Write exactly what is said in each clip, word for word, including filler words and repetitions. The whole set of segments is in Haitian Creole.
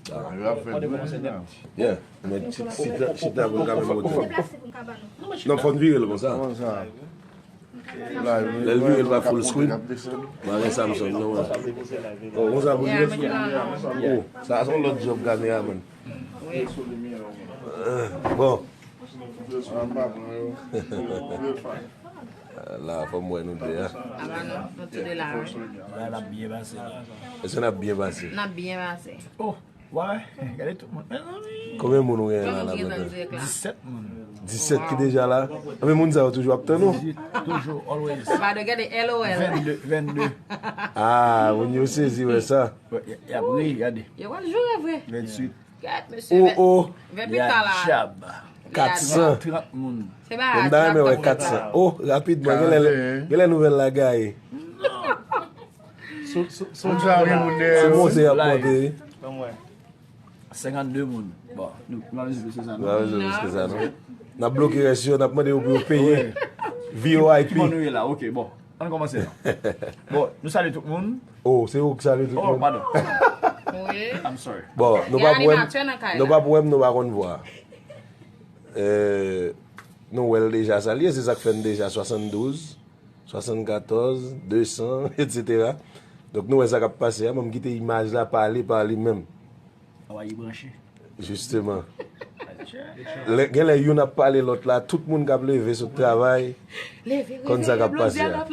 Yo ap fè dwèt deja. Yeah, men chita pou kanmenm wote. Non, fò n vire l konsa. Lè l vire l pa full screen. Mwen gen Samsung non mwen. Oh, konsa pou vire. Oh, sa se yon lòt job kameraman. Bon. La fò m wè nou de a. Aba non, nou tou de la wi. La n ap byen pase la. Èske n ap byen pase? N ap byen pase. Oh, wè, gade tout moun. Mezanmi. Konbyen moun ou genyen la la? Disèt moun. Disèt ki deja la. Anben moun sa yo toujou ap tann ou. Toujou, always. Pado gade L O L. Vennde, vennde. Ah, moun yo sezi wè sa. Y ap ri, gade. Yo pral joure vre. Venntuit. Gad mesye. Oh oh. Vè pita la. Katsan. Trant moun. Se ba. M ta renmen wè katsan. Oh, rapidman, genlè genlè nouvèl la gaye. Se monte y ap monte wi. Senkannde moun. Bon, nou pa bezwen plis ke sa non. Nou pa bezwen plis ke sa non. N ap bloke rès yo, n ap mande yo pou yo peye. V O I P. Ki moun nou ye la? Ok, bon. Ann kòmanse non. Bon, nou salye tout moun. Oh, se ou ki salye tout moun? Oh, padon. Wi. I'm sorry. Bon, nou pa pou wè m, nou pa pou wè m, nou pa konn vwa. Eh, nou wè l deja salye, se sa k fè n deja swasanndouz, swasannkatòz, desan, etsetera. Donk nou wè sa k ap pase a, ban m kite imaj la pale pa li menm. Awa, li branche. Jisteman. Genlè youn ap pale lòt la, tout moun k ap leve sot travay konn sa k ap pase a.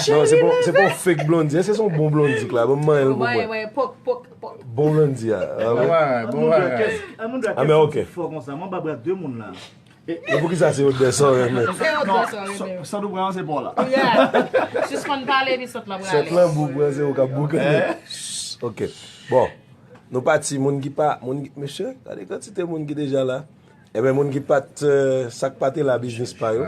Non, se pa yon fake Blondy, se yon bon Blondy k la, ban m manyen l pou mwen. Bon Blondy a. Ah men ok. E poukisa se odè sa w renmen? Se odè sa w renmen. Sòt ou pran se pa w la. Sispann pale epi sòt lan prale. Sòt lan bou pran se ou k ap boukannen. Ok. Bon. Nou pati, moun ki pa, moun ki, mesye, gade kantite moun ki deja la. Ebyen, moun ki pa t, eh, sa k pa te la biznis pa yo.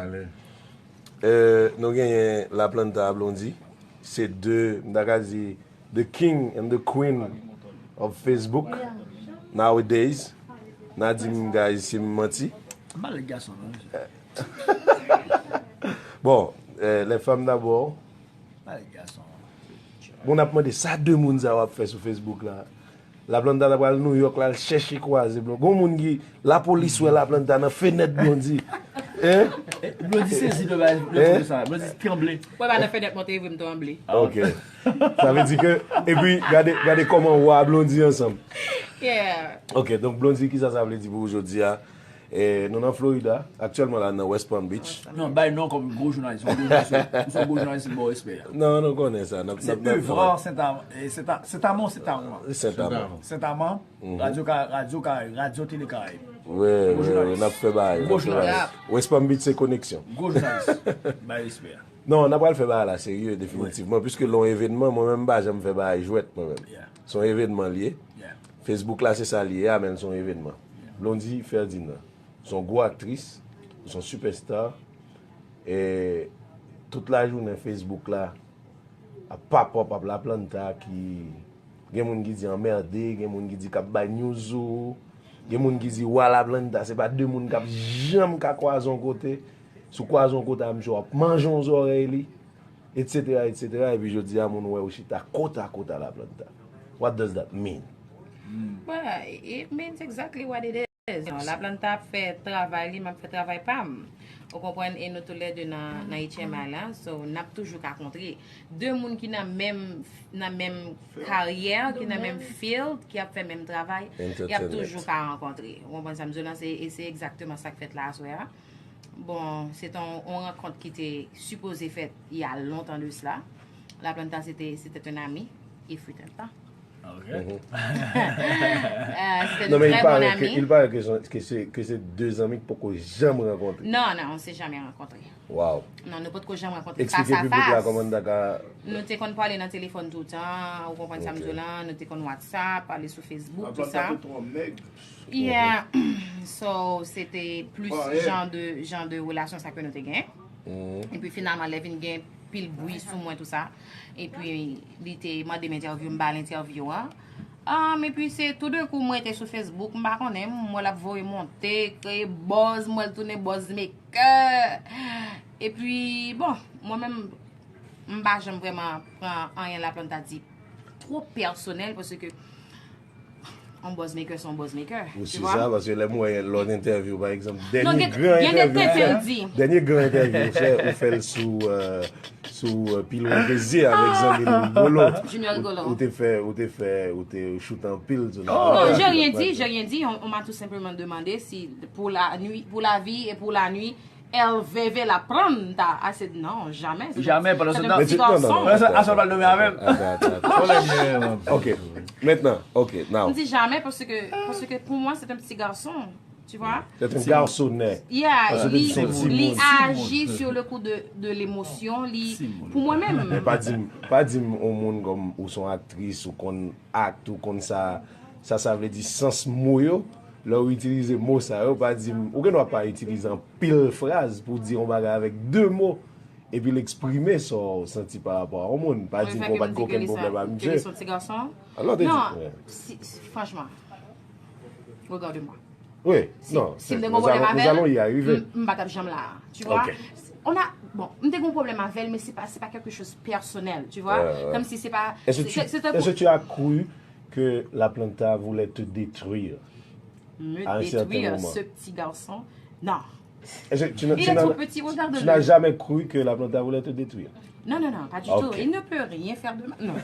Eh, nou genyen Laplanta a Blondy. Se de, m ta ka di, the king and the queen of Facebook nowadays. N a di m, guys, si m manti. M pa lèd gason non. Bon, eh, les femmes d'abord. M pa lèd gason. Moun ap mande sa de moun sa w ap fè sou Facebook la. Laplanta ta pral Nouyòk la, l chèche kwaze Blondy. Gon moun ki, lapolis wè Laplanta nan fenèt Blondy. Hein? Blondy sezi de bagay, Blondy sa, Blondy tranble. Mwen pa nan fenèt mwen te vre m tranble. Ok. Sa vle di ke, epi gade, gade kòman w a Blondy ansanm. Yeah. Ok, donk Blondy, kisa sa vle di pou ou jodi a? Eh, nou nan Florida, aktyèlman la nan West Palm Beach. Non, bay non kòm gwo jounalis, yon gwo jounalis, yon gwo jounalis, bon respè. Non, nou konnen sa. Se Devan, Sent Amon, Sent Amon. Sent Amon. Sent Amon, Radyo Karayib, Radyo Tele Karayib. Wi, wi, wi, n ap fè bagay. Gwo jounalis. West Palm Beach se koneksyon. Gwo jounalis. Bay respè. Non, n ap pral fè bagay la serye, definitivman. Piske lè yon evènman, mwen menm m pa janm fè bagay jwèt, mwen menm. Se yon evènman l ye. Facebook la, se sa l ye a, men l se yon evènman. Blondy Ferdinand, se yon gwo aktris, se yon sipèsta. E tout lajounen Facebook la ap pop up, ap Laplanta ki, gen moun ki di anmède, gen moun ki di k ap bay news sou ou, gen moun ki di wa Laplanta, se pa de moun k ap janm ka kwaze yon kote. Si w kwaze yon kote a, misye w ap manje yon zòrèy li, etsetera, etsetera. Epi jodi a, moun wè ou chita kot a kot a Laplanta. What does that mean? Well, it means exactly what it is. You know, Laplanta ap fè travay li, m ap fè travay pa m. Ou konprann? E nou toulède nan, nan H M I la. So, n ap toujou ka kontre. De moun ki nan menm, nan menm karyè, ki nan menm field, ki ap fè menm travay, y ap toujou ka rankontre. Ou konprann sa m di w lan? Se, e se egzakteman sa k fèt la aswè a. Bon, se te yon, yon rankont ki te sipoze fèt il y a longtemps de cela. Laplanta, c'était, c'était un ami. Il fut un temps. Ah, ok. Euh, c'était de très bons amis. Non, mais il paraît que, il paraît que, sont- que c'est, que c'est deux amis ki poko janm rankontre. Non, non, on s'est jamais rencontré. Wow. Non, nou potko janm rankontre fas a fas. Eksplike piblik la kòman n ta ka Nou te konn pale nan telefòn toutan, ou konprann sa m di w lan, nou te konn WhatsApp, pale sou Facebook, tout sa. Yeah. So, se te plis jan de, jan de relasyon sa ke nou te gen. Epi finalman, lè vin gen pil bri sou mwen, tout sa. Epi, li te mande m entèvyou, m ba l entèvyou an. Um, epi se toudenkou mwen te sou Facebook, m pa konnen, m wè l ap voye monte, kreye buzz, m wè l tounen buzz maker. Epi, bon, mwen menm, m pa janm vrèman pran anyen Laplanta di twò pèsonèl paske yon buzz maker se yon buzz maker. Ou si sa, paske lè m wè lòt entèvyou, pa egzanp, dènye gran entèvyou ou fè, dènye gran entèvyou ou fè, ou fè l sou, euh, sou euh, Pilon Dezi avèk zanmi nou Golo. Junior Golo. Ou te fè, ou te fè, ou te choute anpil. Non, j'ai rien dit, j'ai rien dit. On, on m'a tout simplement demandé si pour la nuit, pour la vie et pour la nuit, el veve la planta. I said non, jamais. Jamais, pendant ce temps. C'est un petit garçon. Pendant ce temps, elle va dormir avec. Ok, maintenant, ok, now. Je dis jamais parce que, parce que pour moi, c'est un petit garçon. Tu vois? C'est un garçonnet. Yeah, li, li aji sur le coup de, de l'émotion, li, pou mwen menm. Men pa di m, pa di m yon moun kòm ou son aktris, ou konn act, ou konn sa, sa, sa vle di sans mo yo. Lè ou itilize mo sa yo, pa di m, ou gen dwa pa itilize anpil fraz pou di yon bagay avèk de mo, epi l eksprime sa w santi pa rapò a yon moun. Pa di m ke w pa t gen okenn pwoblèm ak misye. Alò, te di. Non, franchman, regarde-moi. Oui, non, si m te gen pwoblèm avè l, m pa t ap janm la. Tu vois? On a, bon, m te gen pwoblèm avè l, men se pa, se pa quelque chose personnel, tu vois? Comme si se pa, Est-ce que tu as cru que la planta voulait te détruire à un certain moment? Me détruire, ce petit garçon. Non. Est-ce que tu n'as jamais cru que la planta voulait te détruire? Non, non, non, pas du tout. Il ne peut rien faire de mal. Non.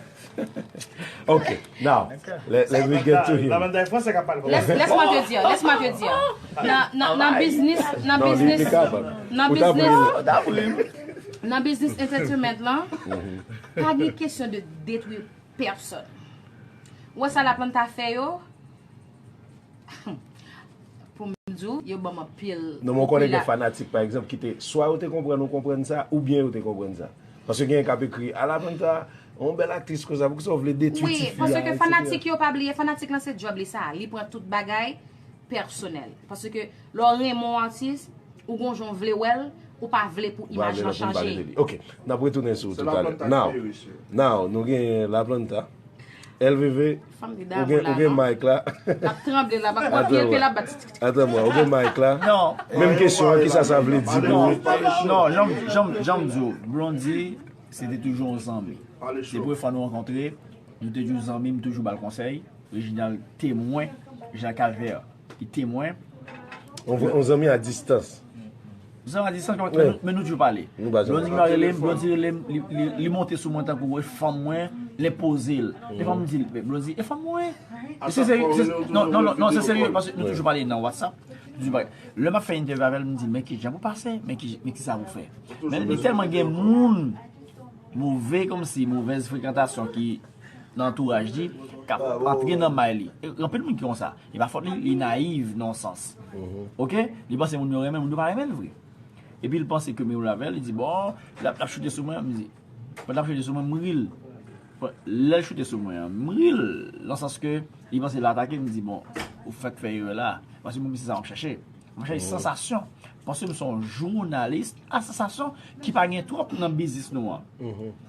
Ok, now, let, let me get to him. Laisse, laisse-moi te dire, laisse-moi te dire. Nan, nan, nan biznis, nan biznis, nan biznis, nan biznis entertainment lan, pa gen kesyon de detwi pèsòn. Ou wè sa Laplanta fè yo? Pou m di w, yo ban m anpil. Non, men w konnen gen fanatik, pa egzanp, ki te, swa yo te konprann ou konprann sa, oubyen yo te konprann sa. Paske genyen k ap ekri, a Laplanta, yon bèl aktris konsa, poukisa w vle detwi tifi a, etsetera. Wi, paske fanatik yo pa bliye, fanatik lan se djòb li sa, li pran tout bagay pèsonèl. Paske lè w renmen yon atis, ou gon jan w vle wè l, ou pa vle pou imaj lan chanje. Ok, n ap retounen sou toutalè. Now, now, nou genyen Laplanta. L V V, ou gen mic la. L ap tranble la, m ap pran pye l, pye l ap bat. Atann mwen, ou gen mic la. Non. Menm kesyon an, kisa sa vle di pou ou? Non, jan, jan, jan m di w, Blondy, se te toujou yon zanmi. Se premye fwa nou rankontre, nou te toujou zanmi, m toujou ba l konsèy. Reginald temwen, Jean Calvert, li temwen. On, on zanmi a distans. Zanmi a distans, men nou, men nou toujou pale. Blondy ki rele m, Blondy rele m, li, li, li monte sou mwen tankou e fanm mwen, l enpoze l. Defwa m di l, men Blondy, e fanm mwen. Se serye, non, non, non, non, se serye, paske nou toujou pale nan WhatsApp. Toujou pale. Lè m ap fè entèvyou avè l, m di l, men kijan pou pase, men ki, men kisa pou fè. Men li tèlman gen moun, move kòmsi, movèz frekantasyon ki nan antouraj li, k ap antre nan may li. E anpil moun ki konsa. E pa fòt li, li nayiv nan yon sans. Oke? Li panse moun yo renmen, moun yo pa renmen l vre. Epi l panse ke m renmen avè l, li di, bon, l ap, l ap choute sou mwen, m di, pandan l ap choute sou mwen, m ri l. Lè l choute sou mwen an, m ri l, nan sans ke li panse l atake, m di, bon, ou fèk fè erè la. Paske mwen, se sa m ap chache. M ap chache sansasyon. Paske m se yon jounalis a sansasyon ki pa gen twòp nan biznis nou an.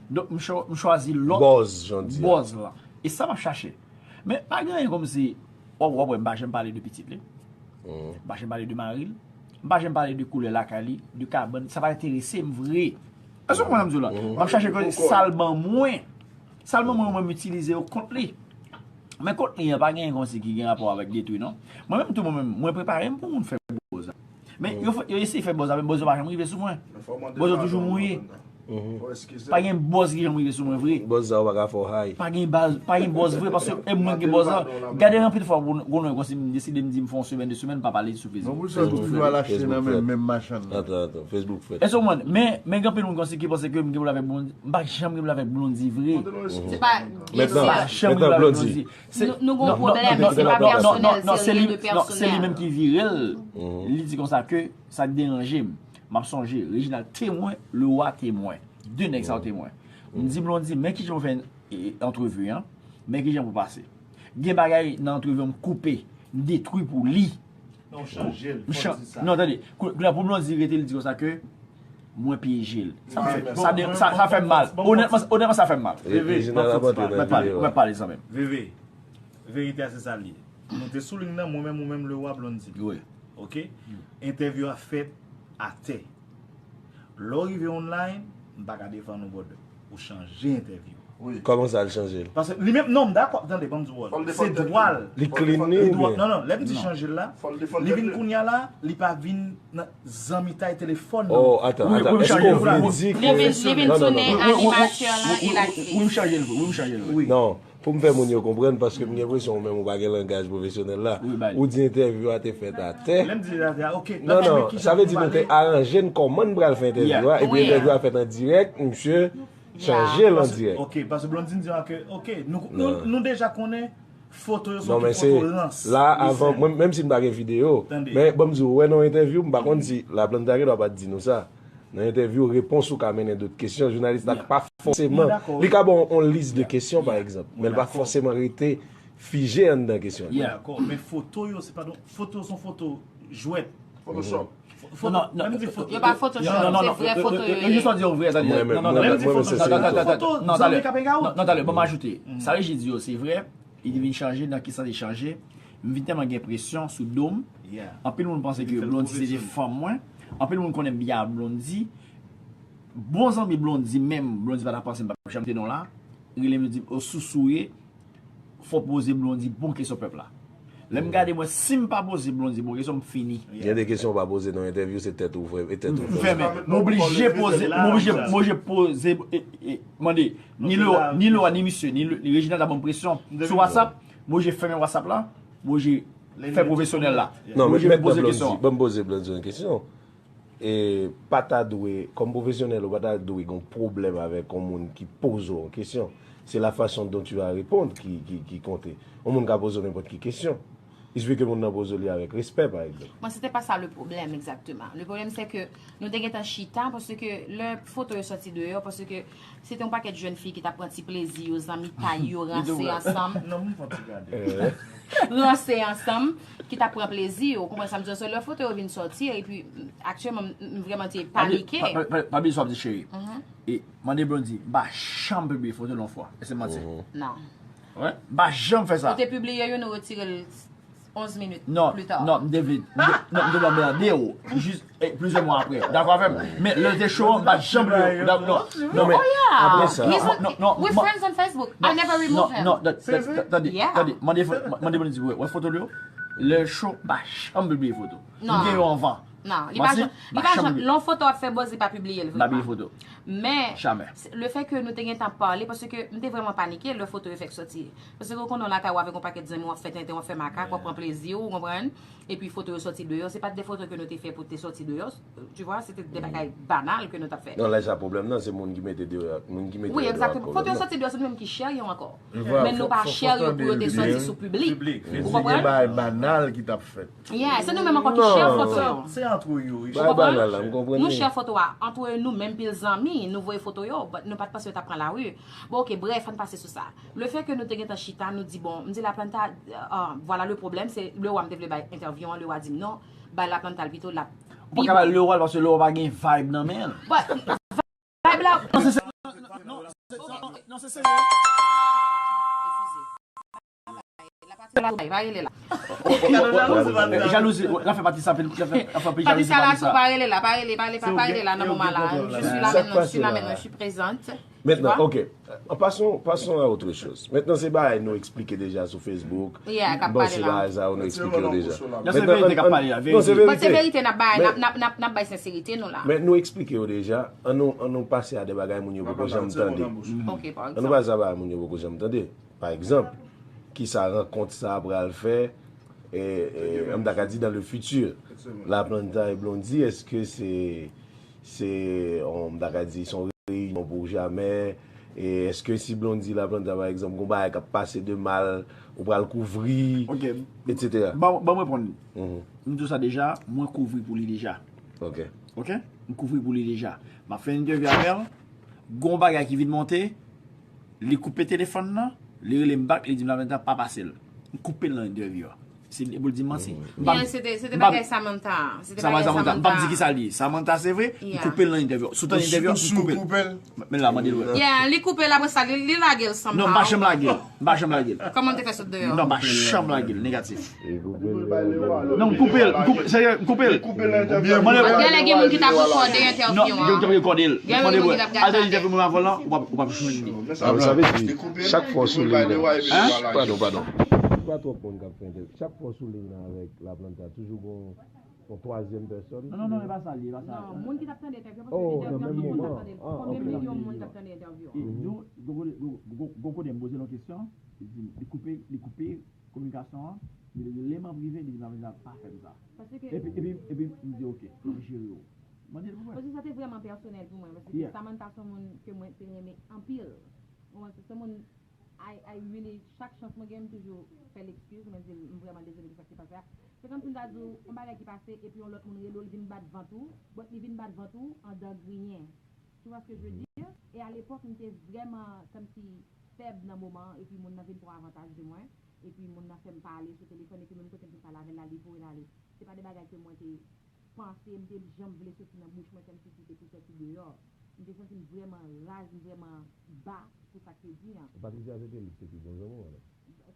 Donk, m chwa-, m chwazi lòt buzz lan. E sa m ap chache. Men pa gen anyen kòmsi, w ap, w ap wè, m pa janm pale de pitit li. M pa janm pale de mari l. M pa janm pale de koulè lakay li, de kabann. Sa pa enterese m vre. Èske w konprann sa m di w la? M ap chache sa l ban mwen. Sa l ban mwen, mwen m itilize yo kont li. Men kont li an pa gen anyen kòmsi ki gen rapò avèk detwi, non. Mwen menm tou, mwen menm, mwen prepare m pou moun fè buzz la. Men yo, yo eseye fè buzz la, men buzz yo pa janm rive sou mwen. Buzz yo toujou mouye. Pa gen buzz ki janm rive sou mwen vre. Buzz sa ou pa ka fè w high. Pa gen buzz, pa gen buzz vre, paske e mwen ki gen buzz la. Gade anpil fwa, gon, gon lè kòmsi m deside m di m fè yon semèn, de semèn, m pa pale sou Facebook. Nan bouch sa, tou toujou al achte nan menm, menm machann nan. Atann, atann, Facebook fèt. Èske w konprann? Men, men gen anpil moun kòmsi ki panse ke m gen pwoblèm avèk Blondy. M pa janm gen pwoblèm avèk Blondy vre. Se pa, m pa janm gen pwoblèm avèk Blondy. Nou, nou gon pwoblèm, men se pa pèsonèl, se ryen de pèsonèl. Non, non, non, non, se li, non, se li menm ki vire l. Li di konsa ke sa k deranje m. M ap sonje, Reginald temwen, Leroy temwen. De nèg sa yo temwen. M di Blondy, men kijan w fè, e, antrevi an, men kijan pou pase. Gen bagay nan antrevi an m koupe, m detwi pou li. Non, w chanje l, fò w di sa. Non, tande, kou-, kounye a pou Blondy rete, li di konsa ke mwen pyeje l. Sa fè, sa de, sa, sa fè m mal. Onètman, onètman, sa fè m mal. Veve, mwen pale, mwen pale zanmi m. Veve, verite a se sa l ye. Nou te sou liy nan, mwen menm, ou menm, Leroy, Blondy. Wi. Oke? Entèvyou a fèt atè. Lè w rive online, m pa ka defann ou, brother. Ou chanje entèvyou a. Kòman sa l chanje l? Paske li menm, non, m dakò, tande, ban m di w, se dwa l. Li clean li oubyen? Non, non, lè m di chanje l la, li vin kounye a la, li pa vin nan zanmitay telefòn, non. Oh, atan, atan. Èske w vle di ke... Li vin, li vin tounen animatè lan e l aktris. Wi, m chanje l vre, wi, m chanje l vre. Non, pou m fè moun yo konprann, paske m gen enpresyon ou menm ou pa gen langaj pwofesyonèl la. Ou di entèvyou a te fèt atè. Lè m di atè, ok. Non, non, sa vle di nou te aranje n kòman n pral fè entèvyou a, epi entèvyou a fèt an dirèk, misye chanje l an dirèk. Ok, paske Blondine di ke, ok, nou, nou, nou deja konnen foto yo se yon foto ranse. La, avan, mwen, menm si m pa gen videyo, men ban m di w, ou wè nan yon entèvyou, m pa konn si Laplanta gen dwa pa t di nou sa. Nan entèvyou, repons ou ka mennen dòt kesyon. Jounalis la pa fòseman, li ka ba w yon lis de kesyon, pa egzanp, men l pa fòseman rete fije anndan kesyon. Mwen dakò, men foto yo, se pa, foto se yon foto jwèt. Photoshop. Foto, lè m di foto, yo pa Photoshop, se vrè foto yo ye. Yo jis di yon vrè, sa di, non, non, non, lè m di foto, foto, zanmi k ap hang out. Non, talè, ban m ajoute. Sa Régis di yo, se vrè. Li te vin chanje, nan ki sans li chanje? M vin tèlman gen presyon sou do m. Anpil moun panse ke Blondy se te fanm mwen. Anpil moun konnen m byen ak Blondy. Bon zanmi Blondy menm, Blondy pa ta panse m p ap janm te non la. Rele m, yo di m, o, Sousou ye. Fò w poze Blondy bon kesyon pèp la. Lè m gade mwen, si m pa poze Blondy bon kesyon, m fini. Gen de kesyon w pa poze nan entèvyou, se tèt ou vre, e tèt ou poze. M fèmen. M oblije poze, m oblije, m oblije poze, e, e, mande, ni Lewa, ni Lewa, ni misye, ni, ni Reginald ap ban m presyon sou WhatsApp, m oblije fèmen WhatsApp la, m oblije fè pwofesyonèl la. Non, men mèt ban Blondy, ban m poze Blondy yon kesyon. E pa ta dwe, kòm pwofesyonèl, ou pa ta dwe gen yon pwoblèm avèk yon moun ki poze w yon kesyon. Se la façon dont tu vas répondre ki, ki, ki konte. Yon moun ka poze w nenpòt ki kesyon. Il suffit ke moun nan poze w li avèk respè, pa egzanp. Bon, se te pa sa le problème exactement. Le problème, c'est que nou te gentan chita, paske lè foto yo sòti deyò, paske se te yon pakèt jèn fi ki t ap pran ti plezi yo, zanmitay yo, ranse ansanm. Non, m pran ti gade. Ranse ansanm, ki t ap pran plezi yo. Ou konprann sa m di w? So, lè foto yo vin sòti, epi aktyèlman, m, m vrèman te panike. Pa, pa, pa, pa bliye sa w ap di, cheri. E mande Blondy, m pa janm pibliye foto l yon fwa. Èske se manti? Non. Wi, m pa janm fè sa. Ou te pibliye youn, ou retire l onz minit pita. Non, m te vle, m te, non, m te vle anmède w. Jis, e, plizyè mwa apre. Dakò avè m? Men lè l te cho an, m pa janm pibliye. Non, non, men apre sa. Non, non, we friends on Facebook. I never remove him. Non, non, tande, tande, mande, mande Blondy, wè, wè foto l yo. Lè l cho, m pa janm pibliye foto. M gen yo anvan. Non, li pa janm, li pa janm, lè yon foto ap fè buzz, li pa pibliye l vrèman. Men, le fè ke nou te gentan pale, paske m te vrèman panike lè foto yo fèk sòti. Paske ou konnen w lakay ou avèk yon pakèt zanmi w, w ap fè tenten, w ap fè makak, w ap pran plezi w, ou konprann? Epi foto yo sòti deyò, se pa t de foto ke nou te fè pou te sòti deyò, tu vois, se te de bagay banal ke nou t ap fè. Non, lè sa pwoblèm nan, se moun ki mete deyò ak moun ki mete yo deyò ak pwoblèm nan. Wi, egzakteman. Foto yo sòti deyò, se nou menm ki share yo ankò. Men nou pa share yo pou yo te sòti sou piblik. Ou konprann? Gen bagay banal ki t ap fèt. Yeah, se nou menm ankò ki share foto yo. Se antre yo, wi. Ou konprann? Nou share foto a antre nou menm pil zanmi, nou voye foto yo, but nou pa t panse yo t ap pran lari. Bon, ok, brèf, ann pase sou sa. Le fè ke nou te gentan chita, nou di, bon, m di Laplanta, euh, voilà le problème, se Lewa m te vle bay entèvyou an, Lewa di m non, bay Laplanta l pito, l ap pi bon. Ou pa ka bay Lewa l, paske Lewa pa gen vibe nan men l. Vibe la. Non, se, se, non, non, non, se, non, non, se serye. Eskize. Patisa la, pa rele la. Jalouzi, w ap fè Patisa anpil, w ap fè, w ap fè anpil jalouzi Patisa la. Patisa la, pa rele la, pa rele, pa rele, pa rele la nan moman la. Je suis là maintenant, je suis là maintenant, je suis présente. Maintenant, ok. Passons, passons à autre chose. Maintenant, se bagay nou eksplike deja sou Facebook. Yeah, k ap pale la. Bon, se bagay sa yo nou eksplike yo deja. Non, se verite k ap pale la, verite. But se verite n ap bay, n ap, n ap, n ap, n ap bay senserite nou la. Men nou eksplike yo deja. Ann nou, ann nou pase a de bagay moun yo poko janm tande. Ok, pa egzanp. Ann nou pase a bagay moun yo poko janm tande. Pa egzanp, kisa rankont sa a pral fè, e, e, m ta ka di dans le futur. Laplanta e Blondy, èske se, se, on, m ta ka di, se yon reyinyon pou jamè? E èske si Blondy, Laplanta, pa egzanp, gon bagay k ap pase de mal, ou pral kouvri, etsetera? Ban, ban m reponn li. M di w sa deja, mwen kouvri pou li deja. Ok. Ok? M kouvri pou li deja. M ap fè entèvyou avè l, gon bagay ki vin monte, li koupe telefòn nan, li rele m back, li di m Laplanta pa pase l. M koupe l nan entèvyou a. si li pou l di m manti. M pa, Byen, se te, se te m pa, bagay Samantha. Se te Samantha, bagay Samantha. M p ap di Samantha. Ki sa li ye. Samantha, se vre, m Yeah. koupe l nan entèvyou. Sou tan entèvyou, m koupe l. Men la, mande l wè. Yeah, li koupe l apre sa, li, li lage l somehow. Non, m pa janm lage l. M pa janm lage l. Kòman m te fè sot deyò? Non, m pa janm lage l, negatif. Non, m koupe l, m koupe, serye, m koupe l. Mande l. Genlè gen moun ki t ap rekòde entèvyou an. Non, gen moun ki t ap rekòde l. Genlè gen moun ki t ap gade. Al nan entèvyou mwen avan lan, ou p ap, ou p ap jwenn li. Ah, sa vle di, chak fwa w sou liy nan. Hein? Padon, padon. Pa twòp moun k ap fè entèvyou. Chak fwa w sou liy nan avèk Laplanta, toujou gon yon twazyèm pèsòn. Non, non, non, e pa sa li ye, e pa sa. Non, moun ki t ap tande entèvyou, paske entèvyou an, tout moun t ap tande l. Konbyen milyon moun t ap tande entèvyou an? E, gon, gon, gon, gon, gon kote m poze l yon kesyon, li di, li koupe, li koupe kominikasyon an, li rele m an prive, li di, "Madanmzèl, pa fè m sa." Paske Epi, epi, epi, m di, "Ok, m ap jere w." Mande l pou mwen. Paske sa te vrèman pèsonèl pou mwen, paske Yeah. Samantha se yon moun ke mwen te renmen anpil. Ou konprann, se, se yon moun, I, I really, chak chans mwen gen, m toujou fè l ekskiz, mwen di l, "M vrèman dezole de sa ki pase a." Se kòmsi m ta di w, yon bagay ki pase, epi yon lòt moun rele w, li vin bat vant ou, but li vin bat vant ou andan griyen. Tu vois ce que je veux dire? E a lepòk, m te vrèman kòmsi fèb nan moman an, epi moun nan vin pran avantaj de mwen, epi moun nan fè m pale sou telefòn, epi menm kote m fin pale avè l la, li voye l ale. Se pa de bagay ke mwen te panse, m te janm vle soti nan bouch mwen, kòmsi li te pou sòti deyò. M te santi m vrèman raz, m vrèman ba pou sa k te di an. Patricia, se te li ki te pi bon zanmi w, wè?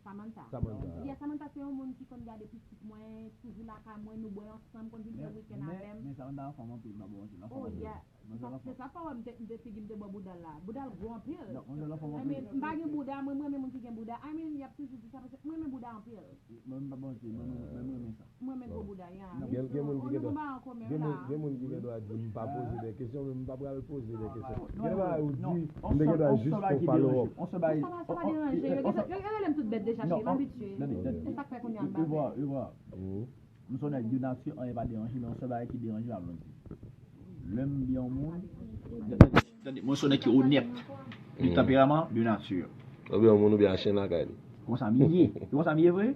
Samantha. Samantha. Yeah, Samantha se yon moun ki konn gade pitit mwen, toujou lakay mwen, nou bwè ansanm, konn vin fè Men, wikenn men, avè m. Men Samantha anfòm anpil, m pa ba w manti, l anfòm Oh, anpil. Yeah. Manzè Se sa, lanfòm. Se sa fè w wè m te, m te fidye m te bwè bouda l la. Bouda l gwo anpil. Donk, manzè lanfòm I anpil. Mean, m pa gen bouda, mwen, m renmen moun ki gen bouda. I mean, y ap toujou di sa, paske mwen renmen bouda anpil. Mwen, m pa manti, mwen, mwen, mwen, mwen renmen sa. Mwen renmen gwo bouda, yeah. Gen, gen moun ki gen dwa, gen moun, gen moun ki gen dwa di, "M pa poze de kesyon, men m pa pral poze de kesyon." Gen bagay ou di, m te gen dwa jis fè yon follow up. On se bagay, Sa pa, sa pa deranje. Yo, yo, yo rele m tout bèt deja, cheri, m abitye. Tande, tande. Se sa k fè kounye a m pa fè. Eva, Eva. M se yon nèg de nati, anyen pa deranje, men yon sèl bagay ki deranje m ap lonje. Lè m byen yon moun, tande, tande, mwen se yon nèg ki onèt, de tanperaman, de nati. Ou byen yon moun, ou byen a chen lakay li. Konsa m ye. Se konsa m ye vre.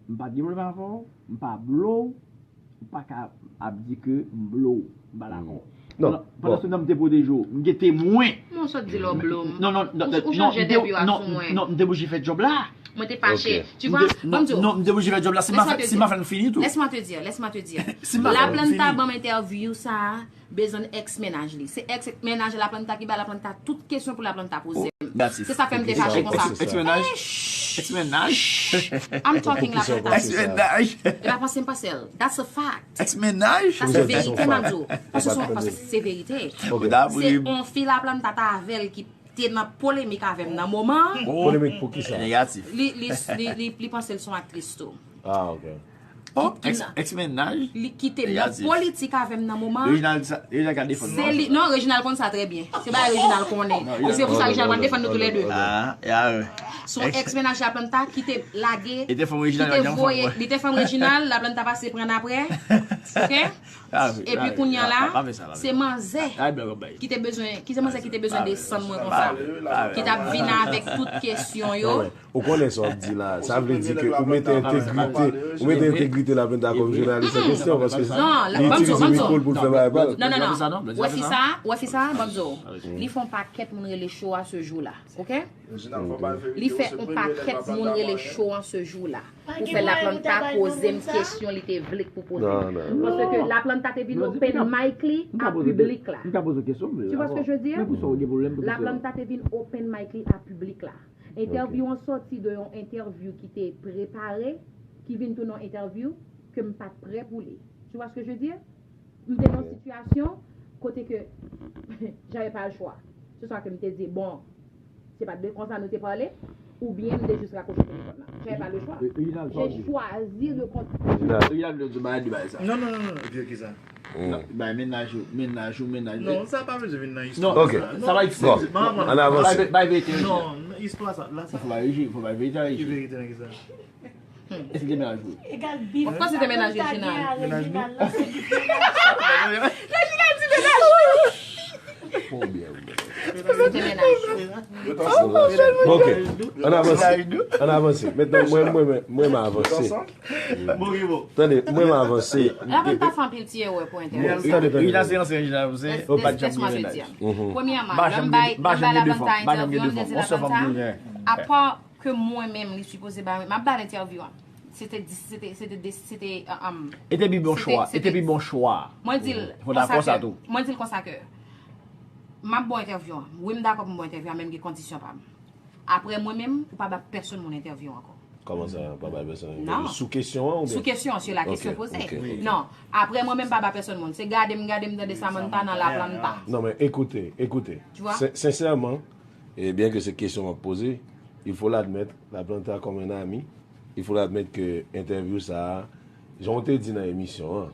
M pa gen pwoblèm avè w, m pa blow, ou pa ka ap di ke m blow, m pa dakò. Non, pandan se tan m te pwoteje w, m gen temwen. Men w sot di lè w blow m. Non, non, non, Ou, ou non, chanje m te, entèvyou a non, sou mwen. Non, m te oblije fè djòb la. Mwen te fache. Ok. Tu vois, M te, non, ban m di w. Non, m te oblije fè djòb la. Si m pa fè, si m pa fè, m fini tou. Laisse-moi te dire, laisse-moi te dire. Si m pa fè, m fini. Laplanta ban m entèvyou sa a, bezwen èks mennaj li. Se èks mennaj Laplanta ki ba Laplanta tout kesyon pou Laplanta poze m. Oh, se sa k fè m te fache konsa. Èks mennaj? Èks mennaj? I'm talking Laplanta. Èks mennaj? E pa panse m panse l. That's a fact. Èks mennaj? Sa se verite m ap di w. Paske se, paske se verite. Se yon fi Laplanta t avè l ki te nan polemik avè m nan moman an. Polemik pou ki sa? Negatif. Li, li, li, li, li panse l se yon aktris tou. Ah, ok. Oh, èks, èks mennaj? Li ki te nan politik avè m nan moman an. Reginald, sa, Reginald ka defann nou. Se li, non, Reginald konn sa trè byen. Se bagay Reginald konnen. E se pou sa Reginald pral defann nou toulède. Ah, ya, wi. Se yon èks mennaj Laplanta ki te lage, ki te voye, li te fanm Reginald, Laplanta pase pran apre. Ok? Epi kounye a la, se manzè ki te bezwen, ki se manzè ki te bezwen desann mwen konsa. Ki t ap vin avèk tout kesyon yo. Ou konnen sa w ap di la. Sa vle di ke ou mete entegrite, ou mete entegrite Laplanta kòm jounalis an kesyon, paske li itilize mikwo l pou l fè bagay pa l. Non, non, non. Ou wè fi sa, ou wè fi sa, ban m di w. Li fè yon pakèt moun rele cho a se jou la. Ok? Li fè yon pakèt moun rele cho an se jou la. Pou fè Laplanta poze m kesyon li te vle k pou poze m. Paske Laplanta te vin open mic li a piblik la. M ka poze kesyon, m vle. Tu vois ce que je veux dire? Laplanta te vin open mic li a piblik la. Entèvyou an sòti de yon entèvyou ki te prepare, ki vin tounen yon entèvyou ke m pa t prè pou li. Tu vois ce que je veux dire? M te nan yon sitiyasyon kote ke j'avais pas le choix. Se sa ke m te di, bon, se pa t de konsa nou te pale, oubyen m te jis rakwoche telefòn nan. J'avais pas le choix. J'ai choisi de con- Reginald, Reginald, di bagay, di bagay sa. Non, non, non, non, ki, ki sa? Bay mennaj ou, mennaj ou, mennaj ou. Non, sa pa bezwen vin nan istwa sa. Ok. Sa pa eksiste. Bon, ann avanse. Bay, bay verite, Reginald. Non, istwa sa, la sa. Fò bay verite, fò bay verite. Ki verite nan ki sa? Èske se te mennaj ou? Egal bif. Of course se te mennaj Reginald. Mennaj nou? Reginald di mennaj ou. Fò byen. Se te mennaj ou. Ok, ann avanse. Ann avanse. Mentnan, mwen, mwen, mwen, mwen, m avanse. Tande, mwen, m avanse. Laplanta fè anpil ti erè pou entèvyou. Tande, tande. Reginald se ansyen Reginald, se, laisse-moi te dire. Premyèman, lè m bay, lè m bay Laplanta entèvyou an, m te di Laplanta, apa ke mwen menm, li sipoze ba mwen, m ap ba l entèvyou an. se te dis- se te se te dis- se te um, E te pi bon se te- chwa. se E te te- pi bon chwa. Mwen di l Fò konsa dakò sa ke tou. Mwen di l konsa ke m ap bon entèvyou an. Wi, m dakò pou m bon entèvyou an, men m gen kondisyon pa m. Apre mwen menm, ou pa ba pèsonn moun entèvyou ankò. Kòman sa, pa bay pèsonn entèvyou? Sou kesyon an oubyen? Sou kesyon an, si la kesyon poze. Ok, ok. Non, apre mwen menm, pa ba pèsonn moun. Se gade m, gade m, tande Samantha nan Laplanta. Non, men ekoute, ekoute. Tu vois? Sen- Sensèman, e byen ke se kesyon m ap poze, il faut l'admettre, Laplanta comme un ami, il faut l'admettre ke entèvyou sa a, jan w te di nan emisyon an,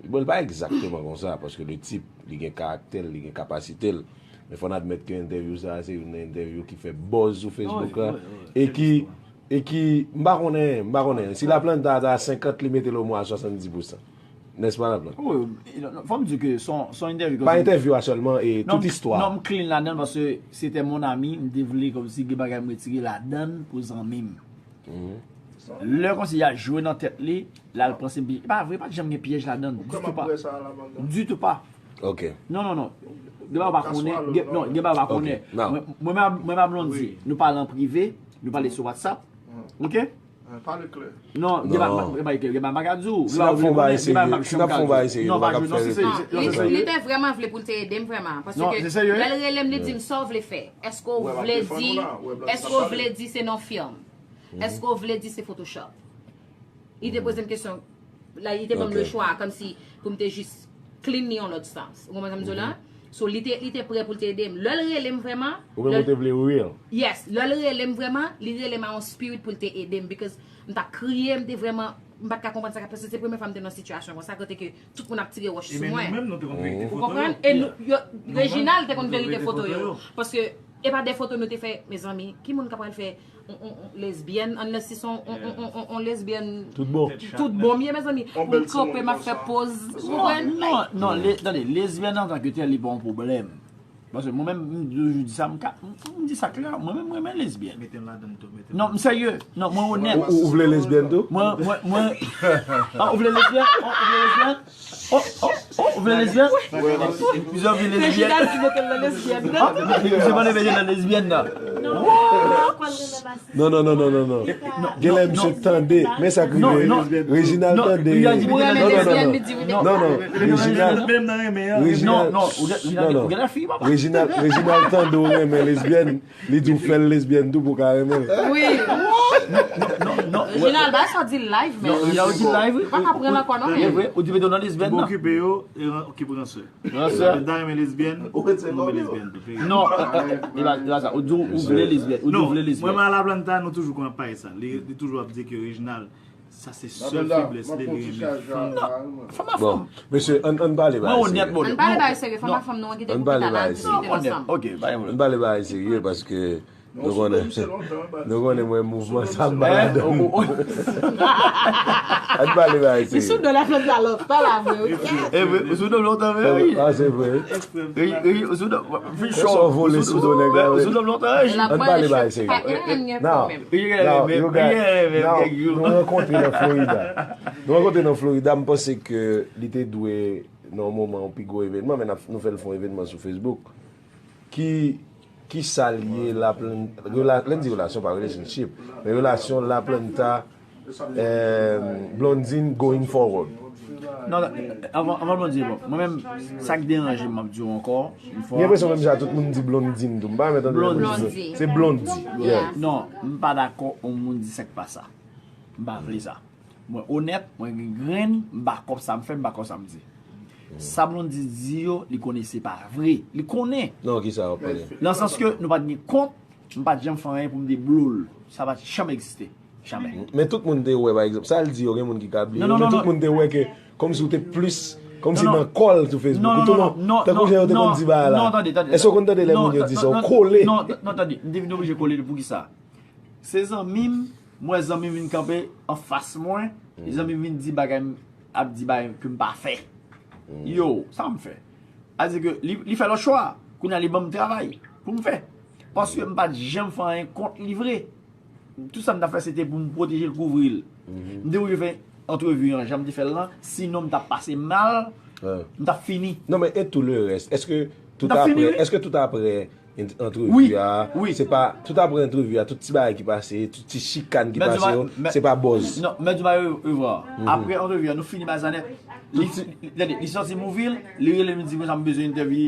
bon, li pa egzakteman konsa, paske le tip, li gen karaktè l, li gen kapasite l. Men fò n admèt ke entèvyou sa a, se youn nan entèvyou ki fè buzz sou Facebook la, e ki, e ki, m pa konnen, m pa konnen. Si Laplanta ta a senkant, li mete l omwen a swasanndis pousan. Nèspa, Laplanta? Fò m di ke se yon entèvyou. Pa entèvyou a sèlman, e tout istwa. Non, m clean ladan l paske se te mon ami, m te vle kòmsi gen bagay m retire ladan l pou zanmi m. Lè konseye a jwe nan tèt li, l al pran se pyèj. E pa vre, pa t janm gen pyèj ladan l. Ditou pa. Ditou pa. Ok. Non, non, non. Gen bagay ou pa konnen. Gen, non, gen bagay ou pa konnen. Mwen, mwen, mwen pa Blondy. Nou pale an prive, nou pale sou WhatsApp. Ok? Pale klè. Non, gen bagay, gen bagay, gen bagay m pa ka di w. Si n ap fè yon bagay serye, si n ap fè yon bagay serye, nou pa ka fè replik. Li, li te vrèman vle pou l te ede m vrèman. Paske lè l rele m, li di m sa w vle fè. Èske w vle di, èske w vle di se nan fim? Èske w vle di se Photoshop? Li te poze m kesyon, la, li te ban m le chwa, kòmsi pou m te jis clean li yon lòt sans. Ou konprann sa m di w la? So, li te, li te prè pou l te ede m. Lè l rele m vrèman, ou menm ou te vle real. Yes, lè l rele m vrèman, li rele m a yon spirit pou l te ede m, because m t ap kriye, m te vrèman, m pa t ka konprann sa k ap pase. Se premye fwa m te nan sitiyasyon konsa, kote ke tout moun ap tire wòch sou mwen. Ou konprann? E nou, yo, Reginald te konn verite foto yo. Paske e pa de foto nou te fè, mezanmi. Ki moun k ap pral fè on, on, on lesbyèn, unless se on, on, on, on, on, on lesbyèn tout bon. Tout bon, m ye, mezanmi. M kanpe, m ap fè poz. Ou konprann? Non, non, non, tande, lesbyèn antanke tèl, li pa yon pwoblèm. Paske mwen menm, m toujou di sa, m ka, m, m di sa klè, mwen menm, mwen renmen lesbyèn. Mete m ladan l tou, mete m. Non, m serye. Non, mwen onèt. Ou, ou vle lesbyèn tou? Mwen, mwen, mwen, ah, ou vle lesbyèn? Oh, ou vle lesbyèn? Oh, oh, oh, ou vle lesbyèn? Misye vle lesbyèn. Misye pa vle nan lesbyèn nan. Non, non, non, non, non, non. Genlè misye tande, men sa k rive. Reginald tande. Non, non, non, non. Non, non. Reginald, Reginald, non, non. Reginald, Reginald tande ou renmen lesbyèn. Li di w fè l lesbyèn tou pou w ka renmen l. Wi. Non, non, non. Reginald, bay sa w di live, men. Non, ou di live, wi. Ou pa ka pran l ankò, non, men. E vre, ou di mete w nan lesbyèn nan. Okipe yo, e ran- okipe ransè. Ransè. Lè ta renmen lesbyèn, nou renmen lesbyèn tou. Non, e pa, e pa sa. Ou di w vle lesbyèn. Ou di w vle lesbyèn. Mwen, mwen a Laplanta, nou toujou konn ap pale sa. Li, li toujou ap di ke Reginald, sa se sèl feblès li, li renmen fanm. Fanm a fanm. Bon, mesye, ann, ann pale bagay serye. Ann pale bagay serye, fanm a fanm, nou an kite pou pita la, diskite ansanm. Ok, pa gen pwoblèm. Ann pale bagay serye, paske nou konnen, nou konnen mwen mouvman sa m pa ladan. Ann pale bagay serye. Li sou do Laplanta lontan la vre, wi. E vre, ou sou do m lontan vre, wi. Ah, se vre. Wi, wi, ou sou do m, fi chò. Ou sou do m lontan, wi. Ann pale bagay serye. Now, now, you guys, now, nou rankontre nan Florida. Nou rankontre nan Florida, m panse ke li te dwe, nan yon moman, yon pi gwo evènman, men n ap, nou fè l fè yon evènman sou Facebook. Ki, ki sa l ye, Laplanta, rela- lè n di relasyon, pa relationship, men relasyon Laplanta, eh, Blondine going forward? Non, non, anvan, anvan Blondine, bon, mwen menm, sa k deranje m, m ap di w ankò, yon fwa. M gen enpresyon menm jan tout moun di Blondine tou. M pa renmen tande Blondine. Se Blondie. Yeah. Non, m pa dakò yon moun di sa k pa sa. M pa vle sa. Mwen onèt, mwen gen grenn, m pa kòb sa m fè, m pa kòb sa m di. Sa Blondie di yo, li konnen se pa vre. Li konnen. Non, ki sa w ap pale? Nan sans ke nou pa t gen kont, m pa t janm fè anyen pou m te blo l. Sa pa t janm egziste. Jamè. Men tout moun te wè, pa egzanp, sa l di yo, gen moun ki ka bliye, men tout moun te wè ke kòmsi w te plis, kòmsi nan kò l sou Facebook. Ou tou nan, tankou jan yo te konn di bagay la. Èske w konn tande lè moun yo di sa, w kole? Non, non, tande, m te vin oblije kole l. Poukisa? Se zanmi m, m wè zanmi m vin kanpe anfas mwen, zanmi m vin di bagay m ap di bagay ke m pa fè. Yo, sa m fè? A di ke li, li fè lòt chwa. Kounye a li ban m travay pou m fè. Paske m pa t janm fè anyen kont li vre. Tout sa m t ap fè, se te pou m pwoteje l, kouvri l. M te oblije fè antrevi an jan m te fè l lan, sinon m t ap pase mal, m t ap fini. Non, men e tou le rès? Èske tout apre, èske tout apre Antrevi a, se pa, tout apre antrevi a, tout ti bagay ki pase, tout ti chikan ki pase yo, se pa buzz. Non, men di bagay yo, Eva. Apre antrevi a, nou fini bagay sa nèt. Li, tande, li sòti movie l, li rele m, li di konsa m bezwen entèvi,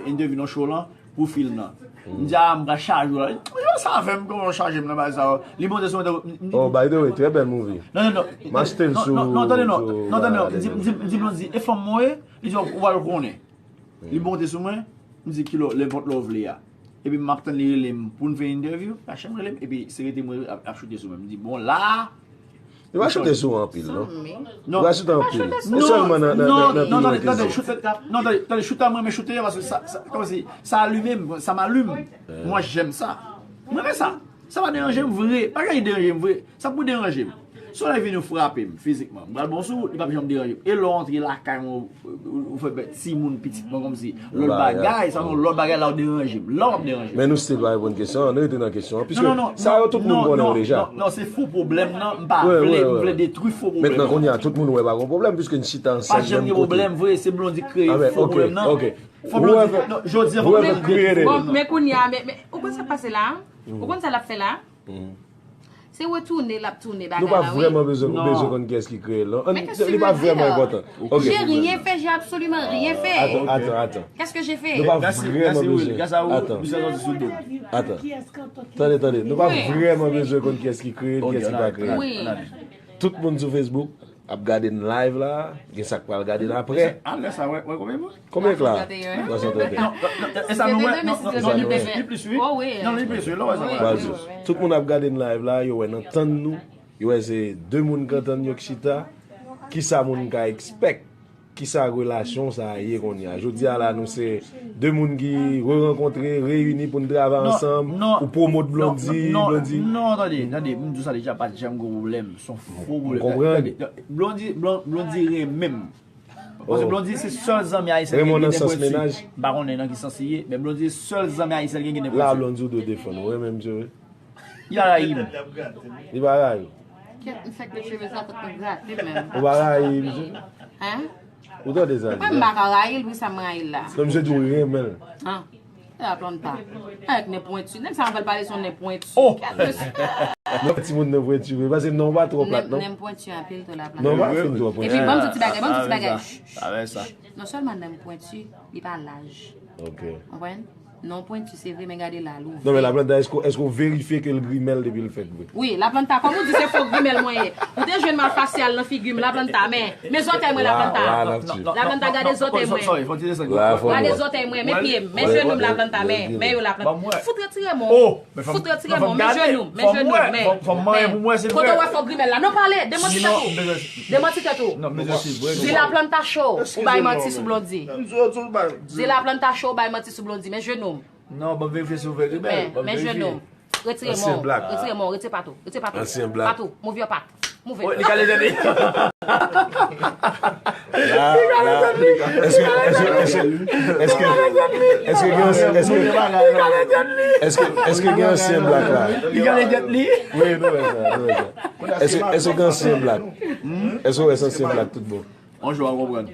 entèvi nan show lan pou film nan. M di a, m pral chaje w la. Li di, "Sa fè m kòman chaje m nan bagay sa yo?" Li monte sou mwen. Oh, by the way, trè bèl movie. Non, non, non. M achte l sou, non, tande, non, non, tande, non. M di, m di, m di Blondy, e fanm mwen ye? Li di, "Ou pral konnen." Li monte sou mwen, m di, "Kilè, nenpòt lè w vle a." Epi m ap tann li rele m pou n fè entèvyou, Rachel rele m, epi se rete mwen ap, ap choute sou mwen. M di, "Bon, la a." Li pa choute sou ou anpil, non? Li pa choute anpil. Se sèlman nan, nan, nan, nan piman ke se. Non, tande, tande, choute, non, tande, tande, choute a mwen, men choute a, paske sa, sa, kòmsi, sa alime m, sa m alime. Mwen, j'aime ça. Mwen renmen sa. Sa pa deranje m vre. Pa gen ki deranje m vre. Sa pou deranje m. Si yon nèg vini frape m fizikman, m pral ba w sou, li p ap janm deranje m. E lè w antre lakay mwen, ou, ou, ou fè bèt timoun pitit mwen kòmsi lòt bagay, sa se yon lòt bagay la w deranje m. La w ap deranje m. Men nou still pa reponn kesyon an, nou rete nan kesyon an. Piske sa yo tout moun konnen yo deja. Non, non, se fo pwoblèm nan, m pa vle, m vle detwi fo pwoblèm nan. Mentnan kounye a, tout moun wè pa gen pwoblèm, piske n chita ansanm menm kote. Pa janm gen pwoblèm vre, se Blondy ki kreye fo pwoblèm nan. Fò Blondy, non, jodi a fò Blondy detwi fo pwoblèm nan. Bon, men kounye a, men, men, ou konn sa k pase la? Ou konn sa l ap fè la? Se retounen l ap tounen bagay la, wi. Nou pa vrèman bezwen, bezwen konn kiyès ki kreye l, non. Li pa vrèman enpòtan. J'ai rien fait, j'ai absolument rien fait. Attends, attends, attends. Qu'est-ce que j'ai fait? Nou pa vrèman bezwen. Attends. Attends. Tande, tande. Nou pa vrèman bezwen konn kiyès ki kreye l, kiyès ki pa kreye l. Tout moun sou Facebook ap gade n live la, gen sa k pral gade n apre. Alè sa, wè, wè konbyen moun? Konbyen k la? Twa san trant et un. Non, non, non, e sa nou wè, non, non, non, li plis, li plis, wi. Non, li plis, wi, lè w wè sa, wè. Tout moun ap gade n live la, yo wè n antann nou, yo wè se de moun k antann yo k chita, kisa moun ka expect, kisa relasyon sa a ye kounye a. Jodi a la, nou se de moun ki re-rankontre, reyini pou n travay ansanm, ou pwomot Blondy, Blondy. Non, tande, tande, m di w sa deja, pa t janm gen pwoblèm, se yon fo pwoblèm. Ou konprann? Tande, Blondy, Blon-, Blondy renmen m. Paske Blondy se sèl zanmi ayisyen ki gen de pwenti. M pa konnen nan ki sans li ye, men Blondy se sèl zanmi ayisyen ki gen de pwenti. La, Blondy, ou dwe defann ou, renmen misye vre. Li pa rayi m. Li pa rayi w. Kèt, m fèk met cheve sa, tout mwen grate menm. Ou pa rayi misye? Hein? Ou tande sa l di la? Mwen m pa ka rayi l, poukisa m rayi l la? Non, misye di w renmen l. Ah. Laplanta. Avèk nen pwenti. Nèg sa anvè l pale se yon nen pwenti. Oh! Kèt mesye. Non, timoun nen pwenti vre. Paske non pa twò plat, non. Nen pwenti anpil tou, Laplanta. Non, pa fin twò pwenti. Epi ban m di yon ti bagay, ban m di yon ti bagay. Ch, ch, ch. Non sèlman nen pwenti, li pa laj. Ok. Konprann? Non pwenti se vre, men gade la, l ouvè. Non, men Laplanta, èske, èske w verifye ke l grimèl depi l fèt vre? Wi, Laplanta, kòm ou di se fo grimèl mwen ye. Ou te jwenn mal fasyal nan figi m, Laplanta, men, men zòtèy mwen, Laplanta. Laplanta, gade zòtèy mwen. Gade zòtèy mwen, men pye m, men jenou m, Laplanta, men, men yo, Laplanta. Fout retire men w. Fout retire men w, men jenou m, men jenou m, men, men. Kote w wè fo grimèl la? Non, pale, demanti tèt ou. Demanti tèt ou. Di Laplanta cho, ou bay manti sou Blondy. Di Laplanta cho, ou bay manti sou Blondy, men jenou m. Non, ban m verifye si w vle grimèl. Men, men jenou m. Retire men w. Retire men w. Retire pato. Retire pato. Ansyen blak. Pato. Move your pat. Move it. Li kale tèt li. La, la. Èske, èske, èske, èske, èske gen, èske, èske, èske gen ansyen blak la? Li kale tèt li. Wi, nou wè sa, nou wè sa. Èske, èske gen ansyen blak? Èske w wè se ansyen blak tout bon? On jou w ap konprann.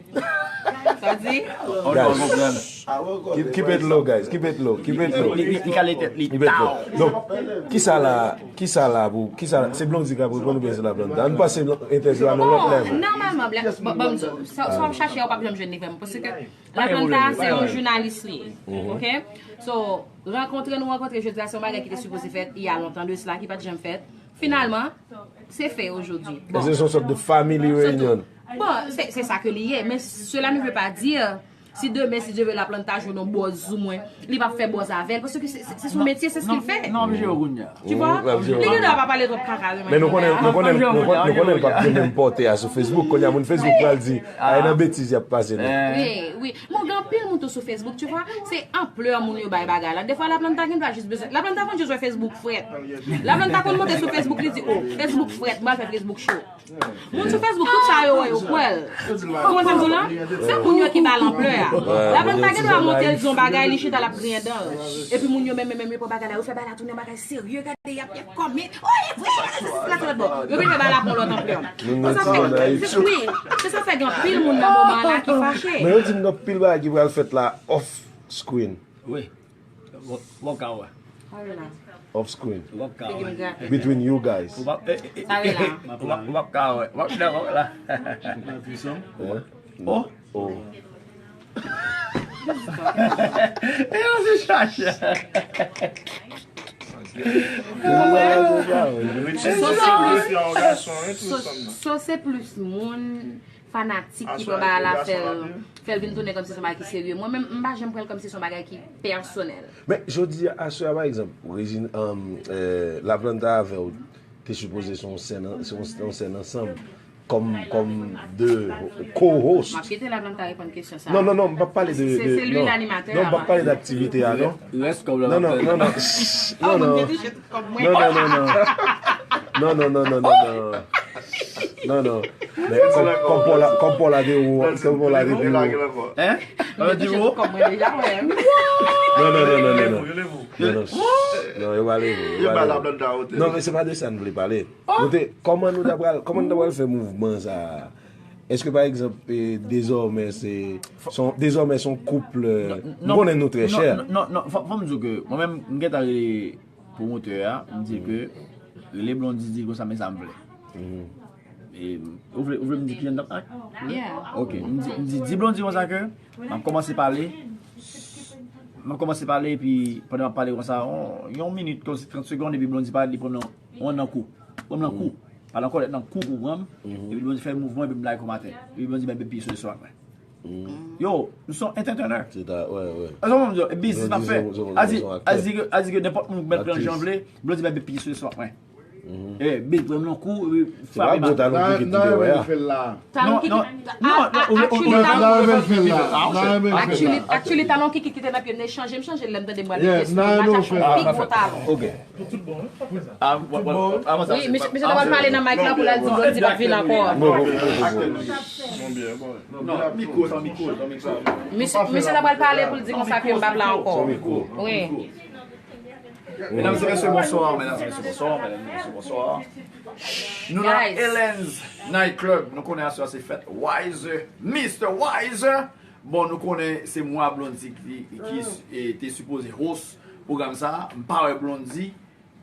Sa di? On jou w ap konprann. Keep, keep it low, guys. Keep it low. Keep it low. Li, li, li kale tèt li. Keep it low. Donk, kisa la, kisa la pou, kisa, se Blondy k ap reponn oubyen se Laplanta? Ann pase entèvyou a nan lòt level. Bon, nòmalman, Black, bon, bon, sa, sa w ap chache a, w p ap janm jwenn li vrèman. Paske Laplanta se yon jounalis li ye. Ok? So, rankontre nou rankontre jodi a, se yon bagay ki te sipoze fèt il y a longtemps de cela, ki pa t janm fèt. Finalman, se fè ojodi. Bon. Èske se yon sòt de family reunion? Bon, se, se sa ke li ye, men cela ne veut pas dire si demen, si Dye vle, Laplanta jwenn yon bòz sou mwen, li p ap fè bòz avè l, paske se, se, se son metye, se ce qu'il fait. Non, non, m jere w kounye a. Tu vois? Li gen dwa pa pale twòp kaka de manière. Men nou konnen, nou konnen, nou konnen l p ap gen menm pòte a sou Facebook. Kounye a, moun Facebook pral di, ay nan betiz y ap pase la. Wi, wi. Bon, gen anpil moun tou sou Facebook, tu vois, se anplè moun yo bay bagay la. Defwa, Laplanta gen dwa jis bezwen, Laplanta konn jis wè Facebook frèt. Laplanta konn monte sou Facebook, li di, "Oh, Facebook frèt, m pral fè Facebook cho." Moun sou Facebook, tout sa yo wè, yo kwè l. Ou konprann sa m di w la? Se moun yo ki ba l anplè a. Laplanta gen dwa monte, l di yon bagay, li chita, l ap griyen dan l. Epi moun yo menm, menm, menm, yo pran bagay la, yo fè bagay la tounen yon bagay serye, gade, y ap, y ap kòmante. Oh, e vre, se, se, se, la, se lòt bò. Yo vin fè bagay la pran lòt anplè. Sa fè, se, wi, se sa fè gen anpil moun nan moman la ki fache. Men yo di m gen anpil bagay ki pral fèt la off screen. Wi. W ap ka wè. Sa vle la. Off screen. W ap ka Figi m wè. Grate. Between you guys. W ap e- e- Sa vle la. w ap- w ap ka wè. W ap ka wè la. Eh? Oh. Oh. E yo se chache. So se plis moun fanatik ki pran bagay la fè l fè l vin tounen kòmsi se yon bagay ki serye. Mwen menm m pa janm pran l kòmsi se yon bagay ki pèsonèl. Men jodi a, aswè a pa egzanp, Regine, um, eh, Laplanta avè w te sipoze se yon sèn an- se yon se yon sèn ansanm kòm kòm de co-host. M ap kite Laplanta reponn kesyon sa. Non, non, non, m p ap pale de, Se- de se li non, l'animateur non, a, m p ap pale d aktivite a, non. Rès kòb la Non, non, non, non. Oh, Non, moun non. gen ti jèt kòb mwen. Non, non, non, non. Non, non, non, non, non, non. Non, non. Men kòb kòb Paul la, kòb Paul la te wo, kòb Paul la te pi wo. Hein? Mwen di wo? Kòb mwen deja wè. Non, non, non, non, non, non. Non, non. Non, yo pa leve. Yo pa leve. Non, men se pa de sa n vle pale. Nou te, kòman nou ta pral, kòman nou ta pral fè mouvman sa a? Èske pa egzanp, eh, dezòmè se son dezòmè se yon koup, eh, m konnen nou trè chè. Non, non, fò m di w ke mwen menm m gentan rele pwomotè a, m di ke rele Blondy di l konsa men sa m vle. E, ou vle ou vle m di kijan n t ap ak? Yeah. Ok, m di, m di, di Blondy konsa ke m ap kòmanse pale. M ap kòmanse pale epi pandan m ap pale konsa, yon, yon minit kòmsi trant segonn epi Blondy pale li pran nan yon nan kou. Pran m nan kou. Pale ankò lèt nan kou pou pran m. Epi Blondy fè mouvman epi m lage kòmantè. Epi Blondy bay bèt piye sou leson ak mwen. Yo, nou se yon entertainer. Se ta, wè, wè. Sa mwen di, e biznis m ap fè. Blondy se yon- se yon- A di, se yon a di aktris. ke, a di ke nenpòt moun k mèt pran Aktris. jan vle, Blondy bay bèt piye sou leson ak mwen. E, bèt pran m nan kou, epi Se pa gwo talon kikit ki te wè a. Talon kikit. Non, non, non, ou- ou- Actually, ou- talon- ou- actually, actually, talon kikit ki te nan pye m, te chanje, m chanje l lè m tande m pral Yeah, kesyon. nah, M a no chache offense. pi gwo talon. Ok. Ah, bon, bon, ah, bon, sa, Wi, se misye pa- misye ta pral pale nan mic la pou l al di Blondy pa vin ankò. Bon, bon, bon, bon, bon. Non, mikwo, sa mikwo, sa mikwo. Misye misye ta pral pale pou l di konsa ke m p ap la ankò. Wi. Medam e mesye, bonswa. Medam e mesye, bonswa. Medam e mesye, bonswa. Nou nan Guys. Helen's Night Club. Nou konnen aswè se fèt Wiser, Mister Wiser. Bon, nou konnen se mwa Blondy ki, ki e, te sipoze host pwogram sa. M pa wè Blondy.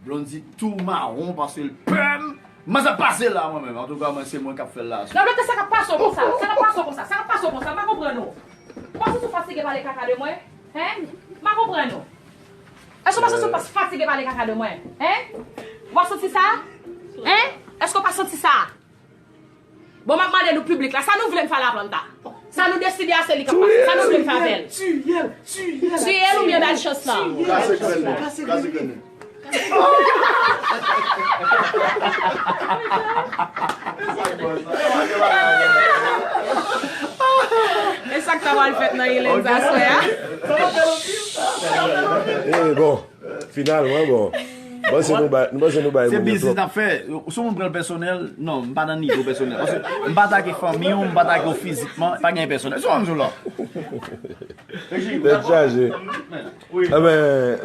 Blondy tou mawon paske l pè m. Mwen sa pase la mwen menm. Antouka, mwen se mwen k ap fè l la. Gade sa k ap pase w konsa. Sa k ap pase w konsa. Sa k ap pase w konsa. M pa konprann ou. Ou pa santi w fatige pale kaka de mwen? Hein? M pa konprann ou. Èske w pa santi w pa fatige pale kaka de mwen? Hein? Ou pa santi sa? Hein? Èske w pa santi sa? Bon, m ap mande nou piblik la, sa nou vle n fè a Laplanta? Sa nou deside a se li k ap pase, sa nou vle n fè avè l? Tiye l oubyen ba l chans la? Kase grenn nan. Kase grenn nan. E sa k ta pral fèt nan Helen's aswè a? Eh, bon, finalman, bon. M panse nou bay, m panse nou bay Se moun yo biznis twòp. n ap fè. Si yon moun pran l pèsonèl, non, m pa nan nivo pèsonèl. Paske m pa atake fanmi w, m pa atake w fizikman, pa gen pèsonèl. Se yon jou la. Tèt chaje. Enben,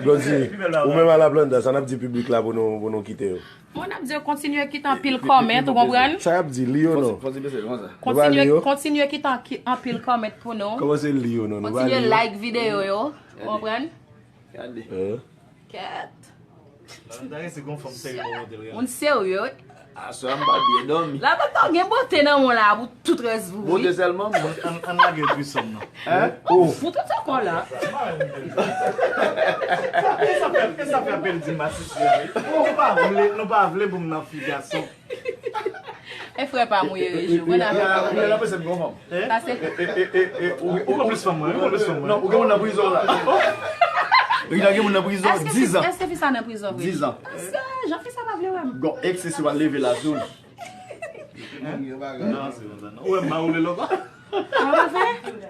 Blondy, ou menm a Laplanta, sa n ap di piblik la pou nou, pou nou kite yo? Mwen ap di yo kontinye kite anpil kòmèt, ou konprann? Sa y ap di, li yo non? Fò ti bese, kòman sa? Nou pa li yo? Kontinye kite anki- anpil kòmèt pou nou. Kòman se li yo non? Nou pa Kontinye li yo? Like videyo yo, ou konprann? Gade. Eh? Kèt. Laplanta resi gon fanm serye nan modèl reyèl. Moun serye, wi. Aswè a m pa byen dòmi. Laplanta gen bote nan mwen la pou tout rès vou, Bote wi. Sèlman mwen. An, an lage trisòm nan. Hein? Ou fout ou te kò la. E sa fè, e sa fè apèl di masisi. Nou pa vle, nou pa vle pou m nan fi gason. E frè pa mouye rejou, mwen nan Ou gen lanprese m gon fanm. Pase. E, e, e, e, ou, Ou pran plis fanm mwen, ou pran plis fanm mwen. Non, ou gen moun nan prizon la. Ou gen moun nan prizon, Èske diz an. Èske fi sa nan prizon vre? Diz an. Sa, jan fi sa pa vle wè m. Gon ex se sou al leve la zone. Non, se konsa non. Ou wè m pa woule lòt la. Kòman fè?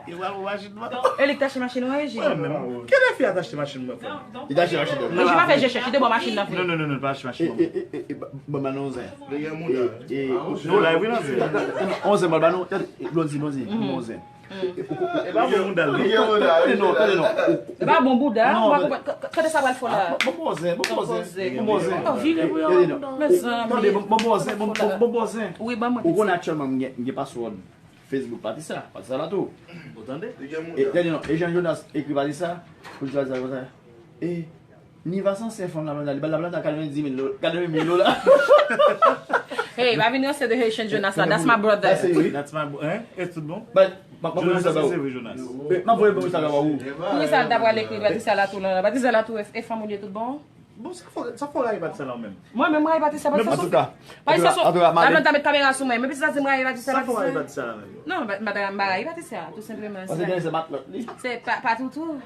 E pral pou machin mwen. E li k t achte machin ou, Regi? Mwen menm. Kilè fi a t achte machin mwen frè? Li t achte machin de. Regi pa fè je chèche, te bò machin nan vre. Non, non, non, non, pa achte machin E, mwen. e, e, e, ba- ban m ba nou zen. Nou live wi nan zen. On zen, ban nou, tande, Blondy, Blondy, on zen. E pa bon mouda l. Tande non, tande non. E pa bon bouda, Non, ou pa men- konprann. K- k- Kante sa pral fè la? Bon, bon zen, bon, bon zen. Zen. Bon, bon zen. Ou vire pou Tande yo. non. Mezanmi. Tande, bon, bon, bon zen, bon, bon, bon, bon zen. Wi, ban mwen Ou konnen piti. Aktyèlman m gen, m gen password Facebook Patisa, Patisa la tou. Ou tande? E, tande non, e Jean Jonas ekri Patisa, pou l chwazi sa konsa. E Niva sanse fanm la, li ba l la planta katrevendiz mil dola, katreven mil dola. Hey, pa vin ranse de Haitian Jonas la. That's my brother. Sa serye wi. That's my boy. Hein? E tout bon? But, m ap voye Jonas sa ba sanse ou. vre Jonas. M ap voye pou sa ba ou. Poukisa l t ap prale ekri Patricia la tou la? Patricia la tou e fanm ou li e tout bon? Bon, sa fò sa fò rayi Patricia la menm. Mwen menm m rayi Patricia. Patricia Antouka, Patricia sou antouka, la planta met kamera sou mwen. Men Patricia di m rayi Patricia. Sa fò rayi Patricia la menm. Non, m pa rayi Patricia tou senpleman. Paske se matlòt li. Se pa pa toutou.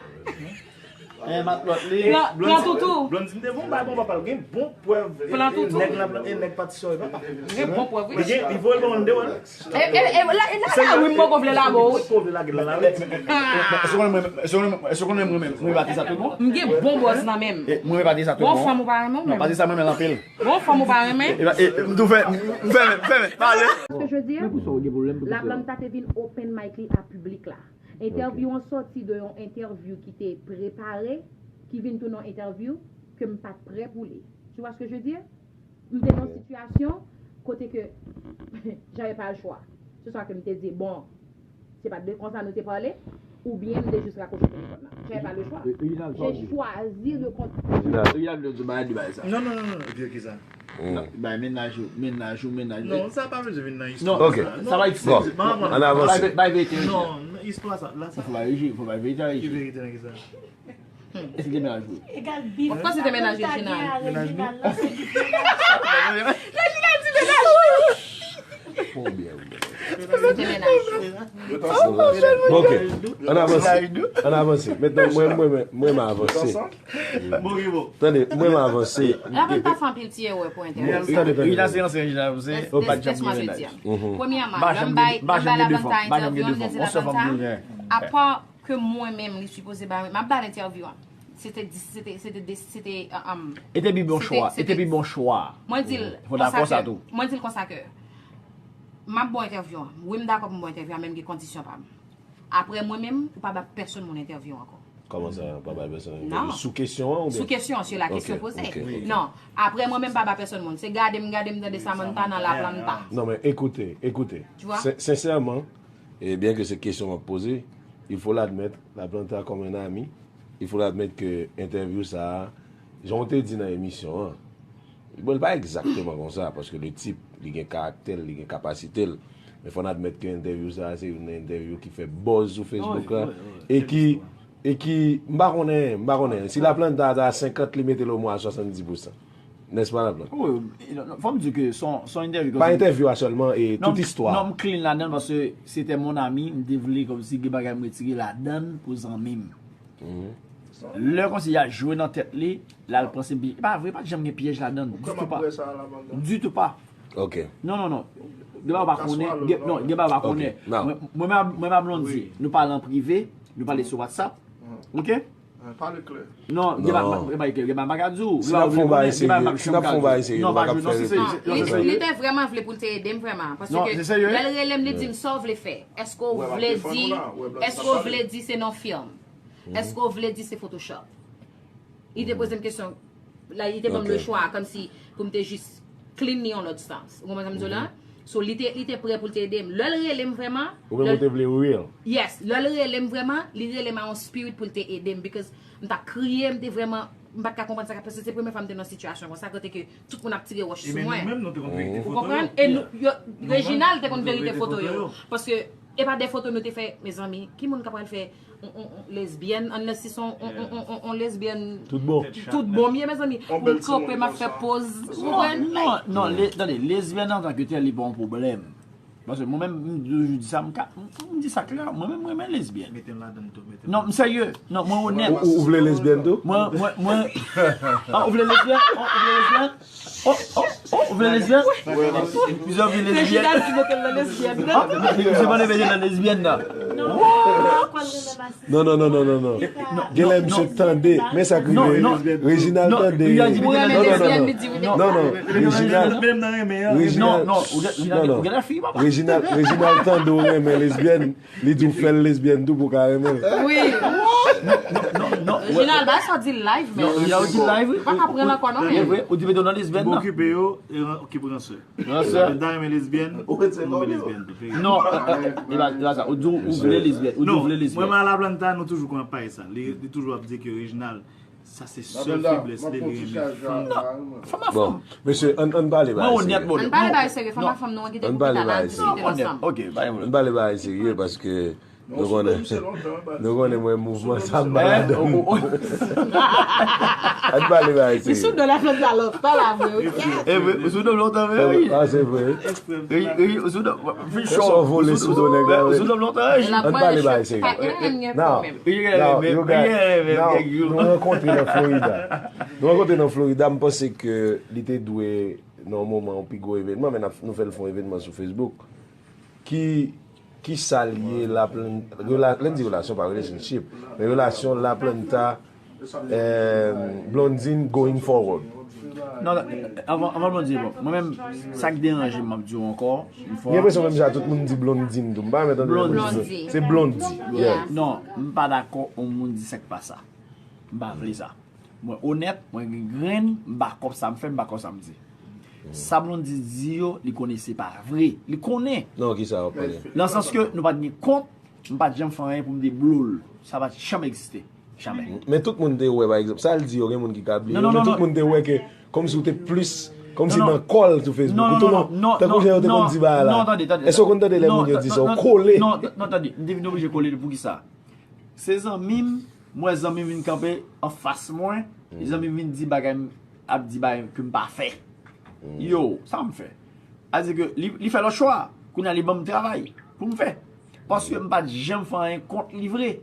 E matlòt li. Plan toutou. Blondine te bon bay bon papa l gen bon prèv. Plan toutou. Nèg la e nèg Patricia e papa. Gen bon prèv wi. Li gen li voye l ban m de wè. E e e la e la wi m poko vle la bo wi. Poko vle lage l nan lari. Èske w konnen mwen menm mwen pati sa tout bon? M gen bon bòz nan men m. Mwen pati sa tout bon. Bon fanm ou pa renmen Non, w pati menm. Sa mwen menm anpil. Bon fanm ou pa renmen. M tou fè m fèmen m fèmen pale. Ce que je veux dire, la planta te vin open mic li a piblik la. Entèvyou an sòti de yon entèvyou ki te prepare, ki vin tounen yon entèvyou ke m pa t prè pou li. Tu vois ce que je veux dire? M te nan yon sitiyasyon kote ke j'avais pas le choix. Se swa ke m te di bon, se pa t de konsa nou te pale, oubyen m te jis rakwoche telefòn nan. J'avais pas le choix. J'ai choisi de continuer. Reginald vle di bagay de bagay sa. Non, non, non, non. Vye ki sa? Bay mennaj ou, mennaj ou, mennaj ou. Non, sa pa bezwen vin nan istwa. Non, Ok. Sa pa egziste. Bon, ann avanse. Bay verite. Non, istwa sa, la sa. Fò bay reji, fò bay verite a Ki reji. Verite nan ki sa? Èske te mennaj ou? Of course se te mennaj Reginald. Mennaj mi? Fò byen. Se te mennaj. Ok. Ann avanse. Ann avanse. Mentnan mwen mwen mwen mwen avanse. Bon ki bon. Tande, mwen mwen avanse. La pa fè anpil ti erè pou entèvyou. Tande, tande. Li ta se ansyen Reginald se Laisse-moi te dire. Premyèman, Ba lè janm m bay gen ba lè m bay janm gen de Laplanta fanm, ba janm gen entèvyou de an, fanm. mwen On sèl fanm pou di mwen. Laplanta, apa ke mwen menm li sipoze ba mwen, m ap ba l entèvyou an. Se te di- se te se te de- se te um, E te pi bon chwa, e te pi bon chwa. Mwen di l Fò dakò sa tou. Mwen di l konsa ke m ap bon entèvyou an. Wi, m dakò pou m bon entèvyou an, men m gen kondisyon pa m. Apre mwen menm, ou pa ba pèsonn moun entèvyou ankò. Kòman sa pa bay pèsonn Non. Sou kesyon an oubyen? Sou kesyon an, sur la question Ok, posée. ok, ok. Non, apre mwen menm pa ba pèsonn moun. Se gade m gade m tande Samantha nan Laplanta. Non, men écoutez, écoutez. Tu vois? Sin- Sincèrement, et bien que c'est question m'a posé, il faut l'admettre, Laplanta comme un ami, il faut l'admettre que interview sa, jan w te di nan emisyon an, bon, li pa egzakteman konsa, paske le tip, li gen karaktè l, li gen kapasite l. Men fò n admèt ke entèvyou sa a se youn nan entèvyou ki fè buzz sou Facebook la, e ki, e ki, m pa konnen, m pa konnen, si Laplanta ta senkant, li mete l omwen a swasanndis pousan. N'est-ce pas, Laplanta? Wi, fò m di ke se yon se yon entèvyou. Pa entèvyou a sèlman, e Non, tout istwa. Non, m clean ladan l paske se te mon ami, m te vle kòmsi gen bagay m retire ladan l pou zanmi m. Lè kòmsi y a jwe nan tèt li, l al panse m pi. E pa vre, pa t janm gen pyèj ladan l. Ditou pa. Ditou pa. Ok. Non, non, non. Gen bagay w pa konnen. Gen- Non, gen bagay w pa konnen. Non. Mwen, mwen, mwen, mwen, Blondie, nou pale an prive, nou pale sou WhatsApp. Ok? Pale klè. Non, gen bagay, Non. gen bagay, gen bagay m pa ka di w. Si n ap fè yon bagay serye, si n ap fè yon bagay serye, Non, nou pa pa ka jwe, non, fè se serye. Non, se Li serye. te vrèman vle pou l te ede m vrèman. Paske Non, se serye. Lè l rele m, li di m sa w vle fè. Èske w Wè, vle wè, di, wè, wè, èske w vle di se nan film? Èske w vle di se Photoshop? Li te poze m kesyon, la, li te ban m le Ok. chwa, kòmsi pou m te jis clean li yon lòt sans. Ou konprann sa m di w la? So, li te, li te prè pou l te ede m. Lè l rele m vrèman, Ou menm ou te vle real. Yes, lè l rele m vrèman, li rele m a yon spirit pou l te ede m, because m t ap kriye, m te vrèman, m pa t ka konprann sa k ap pase. Se premye fwa m te nan sitiyasyon konsa, kote ke tout moun ap tire wòch sou Ebyen nou mwen. Menm nou te konn verite Ou foto konprann? Yo. E nou, yo, Nou Reginald te menm, konn nou te verite verite foto foto yo. Yo. Paske e pa de foto nou te fè, mezanmi. Ki moun k ap pral fè on, on, on, on lesbyèn, unless se se on, on, on, on, on lesbyèn Tout bon. tout bon m ye, mezanmi. Pou m kanpe, m ap fè poz. Ou konprann? Non, non, le- tande, lesbyèn antanke tèl, li pa yon pwoblèm. Paske mwen menm, m toujou di sa, m ka, m m di sa klè, mwen menm, mwen renmen lesbyèn. Mete m ladan tou, mete m Non, m serye. Non, mwen onèt. Ou, ou vle lesbyèn tou? Mwen, mwen, mwen, ah, ou vle lesbyèn? Oh, ou vle lesbyèn? Oh, oh, oh, ou vle lesbyèn? Plizyè vle lesbyèn. Reginald ki mete l nan lesbyèn nan. Ah, plizyè vle lesbyèn nan. Non, non, non, non, non, non. Genlè misye tande, men sa k Non, rive. non. Reginald Non, tande. Reginald di Ou renmen non, non, lesbyèn, non, li di wi. non. Non, non. Reginald, Menm nan renmen an. Non, Reginald, non, ou gen- ou gen- non, non. ou gen fi, papa. Reginald, Reginald tande ou renmen lesbyèn. Li di w fè l lesbyèn tou pou w ka renmen l. Wi. Non, non, Reginald, ba sa di live, men. Non, Reginald di live, wi. Ou pa ka pran l ankò, non, E men. vre, ou di mete w nan Ki lesbyèn pou nan. Okipe yo, e ran- ki pou ransè. Ransè. Mwen ta renmen lesbyèn, Ou mete mwen non, renmen non. lesbyèn tou. Non, e pa sa. Ou di w ou vle lesbyèn. Ou di w Non, vle mwen lesbyèn. Mwen a Laplanta, nou toujou konn ap pale sa. Li, li toujou ap di ke Reginald, Sa se sèl feblès li, li renmen fanm. Non, fanm a Bon, fanm. Mesye, ann ann pale Mwen bagay onèt, serye. bro. Ann pale bagay serye, fanm a fanm, nou an kite Ann pou pale pita la bagay di serye. kite l ansanm. Ok, pa gen pwoblèm. Ann pale bagay serye paske nou konnen nou konnen mwen mouvman sa m pa ladan. Ann pale bagay Li sou serye. do la flòt la lòt, pa la vre, wi. E vre, ou sou do lontan vre, wi. Ah, se vre. Wi, wi, ou sou do. Fi Sa w vole sou do nèg la, Ou wi. sou do lontan, wi. Ann pale bagay serye. Pèp la gen Now, pwoblèm. Wi, gen now, men, you wi, guys, gen men, now, gen you. nou rankontre nan Florida. Nou rankontre nan Florida, m panse ke li te dwe nan yon moman yon pi gwo evènman, men n ap- nou fè l fè yon evènman sou Facebook. Ki ki sa l ye la plan, rela, lè n di relasyon pa relationship, men relasyon la planta eh, Blondine going forward. Non, anvan, anvan Blondine, bon, mwen menm, sa k deranje m, m ap di w ankò, yon Gen fwa. enpresyon menm jan tout moun di Blondine tou. M pa renmen tande lè moun di Blondie. Se Blondie. Yeah. Non, m pa dakò yon moun di sa k pa sa. M pa vle sa. Mwen onèt, mwen gen grenn, m pa kòb sa m fè, m pa kòb sa m di. Sa Blondie di yo, li konnen se pa vre. Li konnen. Non, ki sa w ap pale? Nan sans ke nou pa t gen kont, m pa t janm fè anyen pou m deblo l. Sa pa t janm egziste. Jamè. Men tout moun te wè, pa egzanp, sa l di yo, gen moun ki ka bliye. Non, non, Men non, tout non. Moun te wè ke kòmsi w te plis, kòmsi Non, non. Nan kò l sou Facebook. Non, Ou tou non, non, non, tankou jan yo te non, konn di bagay la. non, tande, tande, Èske w konn tande lè non, moun yo di sa w non, kole? Non, non, tande, m te vin oblije kole l pou ki sa? Se zanmi m, m wè zanmi m vin kanpe anfas mwen, zanmi m vin di bagay m ap di bagay ke m pa fè. Yo, sa m fè? A di ke li, li fè lòt chwa, kounye a li ban m travay pou m fè. Paske m pa t janm fè anyen kont li vre.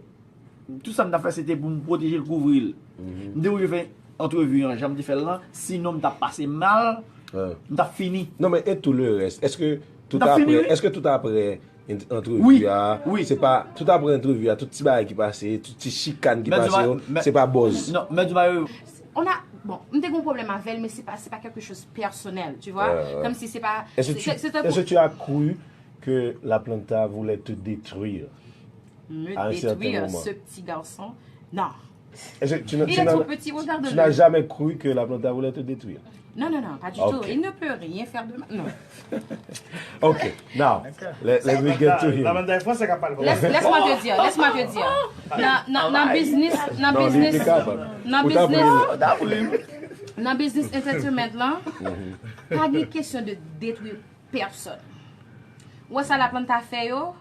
Tout sa m t ap fè, se te pou m pwoteje l, kouvri l. M te oblije fè antrevi an, jan m te fè l lan, sinon m t ap pase mal, m t ap fini. Non, men e tou le rès? Èske tout N ap fini, apre, wi. Èske tout apre ent- antrevi Wi, a, wi. Se pa, tout apre antrevi a, tout ti bagay ki pase, tout ti chikan ki Mèt pase yo, Duma- mè- se pa bòz? Non, Mèt Duma yo. On a, bon, m te gen yon pwoblèm avè l, men se pa, se pa quelque chose personnel, tu vois? Ouais, ouais. Comme si se pa, Est-ce que se, tu, se tankou est-ce que tu as cru que la planta voulait te détruire? Me À un certain détruire moment. Ce petit garçon. Non. Est-ce que tu n'as- Il tu est n'as- trop petit, regarde-le. Tu n'as jamais cru que la planta voulait te détruire? Non, non, non, pas du Ok. Tout. Il ne peut rien faire de mal. Non. Ok, now, let, let me get to La him. banda fransè k ap pale. Laisse, laisse-moi te dire, laisse-moi te dire. Nan, nan, nan business, nan Non, li, business, li kapab. nan Ou ta business, pran nan business entertainment lan, pa gen kesyon de detwi pèsòn. Ou wè sa la planta fè yo?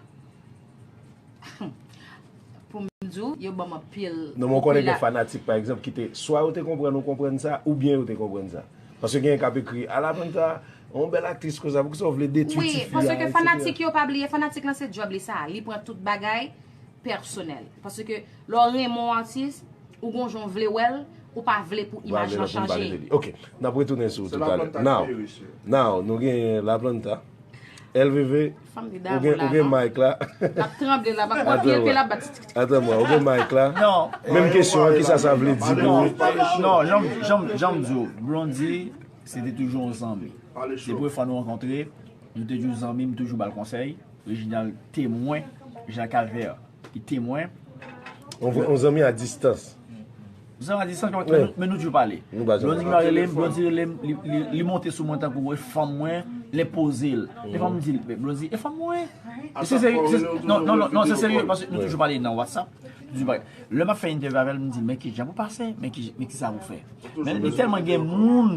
Pou m di w, yo ban m anpil. Non, men w konnen anpil gen fanatik, pa egzanp, ki te, swa yo te konprann ou konprann sa, oubyen yo te konprann sa. Paske gen k ap ekri, a la planta, yon bèl aktris konsa, poukisa w vle detwi Wi, tifi a, paske etsetera. Fanatik yo pa bliye, fanatik lan se djòb li sa, li pran tout bagay pèsonèl. Paske lè w renmen yon atis, ou gon jan w vle wè l, ou pa vle pou Ou pa imaj vle lan lòt moun pale chanje. de li. Ok, n ap retounen sou ou Se toutalè. la planta Now, ki ri, sir. Now, nou gen la planta. L V V, Fanm li ou damou gen, la, ou gen non? mic la. L ap tranble la, m ap pran pye l, pye l ap bat. Atann mwen, ou gen mic la. Non. Menm kesyon an, kisa sa vle di pou Non, ou? non, jan, jan, jan m di w, Blondie, se te toujou yon zanmi. Se premye fwa nou rankontre, nou te toujou zanmi, m toujou ba l konsèy. Reginald temwen, Reginald Calvaire, li temwen. On, on zanmi a distans. Zanmi a distans, men, men nou toujou pale. Nou pa janm Blondie pa rele m, Blondie rele m, li, li, li monte sou mwen tankou e fanm mwen, l enpoze l. Lè fanm di l, men Blondie, e fanm mwen. E se, se, se, non, non, non, non, se serye, paske nou toujou pale nan WhatsApp. Toujou pale. Lè m ap fè entèvyou avè l, m di l, men ki jan pou pase, men ki, men ki sa pou fè. Men li tèlman gen moun,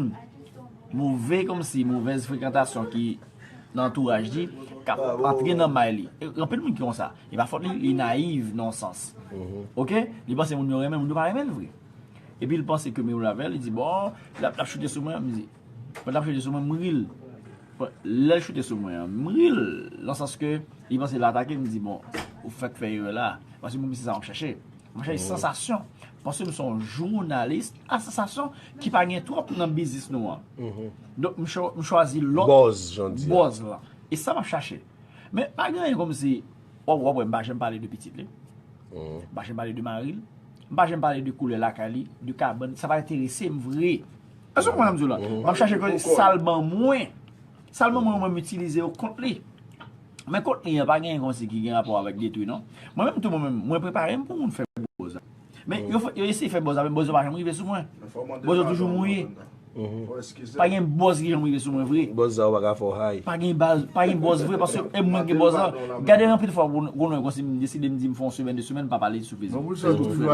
move kòmsi, movèz frekantasyon ki nan antouraj li, k ap antre nan may li. E anpil moun ki konsa. E pa fòt li, li nayiv nan yon sans. Ok? Li panse moun yo renmen, moun yo pa renmen l vre. Epi l panse ke m avè l, li di, bon, l ap, l ap choute sou mwen, m di, pandan l ap choute sou mwen, m ri l. Bon, lè l choute sou mwen an, m ri l, nan sans ke li panse l atake, m di, bon, ou fèk fè erè la. Paske mwen, se sa m ap chache. M ap chache sansasyon. Paske m se yon jounalis a sansasyon ki pa gen twòp nan biznis nou an. Donk, m chwa-, m chwazi lòt Buzz, jan di a. Buzz lan. E sa m ap chache. Men pa gen anyen kòmsi, w ap, w ap wè, m pa janm pale de pitit li. M pa janm pale de mari l. M pa janm pale de koulè lakay li, de kabann. Sa pa enterese m vre. Èske w konprann sa m di w la? M ap chache ke sa l ban mwen. Sa l ban mwen, mwen m itilize yo kont li. Men kont li an pa gen anyen kòmsi ki gen rapò avèk detwi, non. Mwen menm tou, mwen menm, mwen prepare m pou moun fè buzz la. Men yo fè, yo eseye fè buzz la, men buzz yo pa janm rive sou mwen. Buzz yo toujou mouye. Pa gen bòz ki janm rive sou mwen vre. Bòz sa ou pa ka fè w hay. Pa gen baz, pa gen bòz vre, paske e mwen ki gen bòz la. Gade anpil fwa, gon lè konsi m deside m di m fè yon semèn, de semèn, m pa pale sou Facebook. Facebook fèt.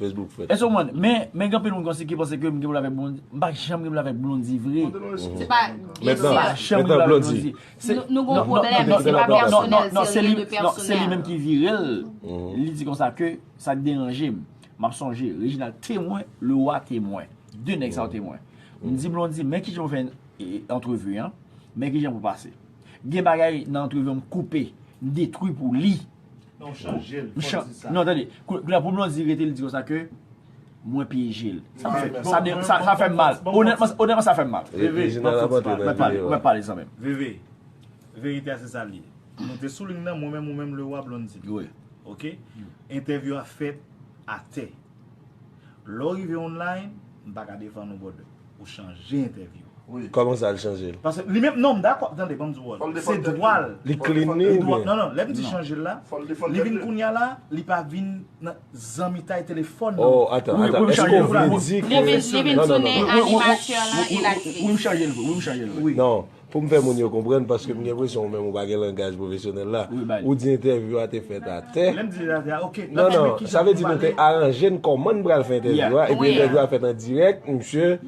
Facebook fèt. Èske w konprann? Men, men gen anpil moun konsi ki panse ke m gen pwoblèm avèk Blondy. M pa janm gen pwoblèm avèk Blondy vre. Se pa, se pa janm gen pwoblèm avèk Blondy. Nou gon pwoblèm, men se pa pèsonèl, se ryen de pèsonèl. Se li menm ki vire l. Li di konsa ke sa k deranje m. M ap sonje, Reginald temwen, le roi temwen. De nèg sa yo temwen. M di Blondy, men kijan pou fè antrevi an, men kijan pou pase. Gen bagay nan antrevi an m koupe, m detwi pou li. Non, chanje l, fò di sa. Non, tande, kou- kounye a pou Blondy rete, li di konsa ke mwen pyeje l. Sa fè, sa, de- sa, sa fè m mal. Onètman, onètman, sa fè m mal. Reginald ap antre nan videyo a. Mwen pale, zanmi m. Veve, verite a se sa l ye. Nou te sou liy nan, mwen menm, ou menm, le roi Blondy. Wi. Ok? Entèvyou a fèt atè. Lè w rive online, m pa ka defann ou, brother. Ou chanje entèvyou. Kòman sa l chanje l? Paske li menm, non, m dakò, tande, ban m di w, se dwa l. Li clean li oubyen? Non, non, lè m di chanje l la, li vin kounye a la, li pa vin nan zanmitay telefòn, non. Oh, atan, atan. Èske w vle di ke... Li vin, li vin tounen animatè la e l aktif. Wi, m chanje l vre, wi, m chanje l vre. Non. Pou m fè moun yo konprann, paske m gen enpresyon ou menm ou pa gen langaj pwofesyonèl la. Ou di entèvyou a te fèt atè. Lè m di atè, ok. Non, non, sa vle di nou te aranje n kòman n pral fè entèvyou a, epi entèvyou a fèt an dirèk, misye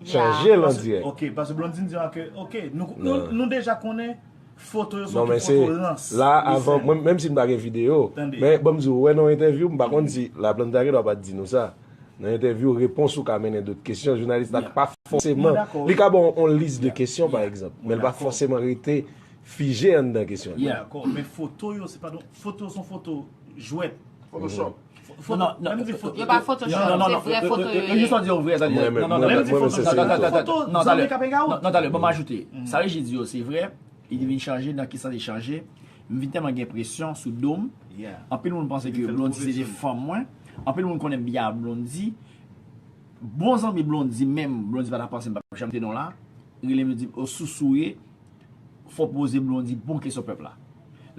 chanje l an dirèk. Ok, paske Blondine di ke, ok, nou, nou, nou deja konnen foto yo se foto rans. La, avan, mwen, menm si n pa gen videyo, men ban m di w, ou wè nan yon entèvyou, m pa konn si La Planta gen dwa pa t di nou sa. Nan entèvyou, repons ou ka mennen dòt kesyon. Jounalis la pa fòseman, li ka ba w yon lis de kesyon, pa egzanp, men l pa fòseman rete fije anndan kesyon li. Mwen dakò, men foto yo, se pa, foto se yon foto jwèt. Photoshop. Foto, lè m di foto, yo pa Photoshop, se vrè foto yo ye. Yo jis di yo vrè, sa di, non, non, non, lè m di foto, se foto zanmi k ap hang out. Non, talè, ban m ajoute. Sa Régis di yo, se vrè. Li te vin chanje, nan ki sans li chanje? M vin tèlman gen presyon sou do m. Anpil moun panse ke Blondy se te fanm mwen. Anpil moun konnen m byen ak Blondy. Bon zanmi Blondy menm, Blondy pa ta panse m p ap janm te non la. Rele m, yo di m, "O, Sousou ye, fò w poze Blondy bon kesyon pèp la."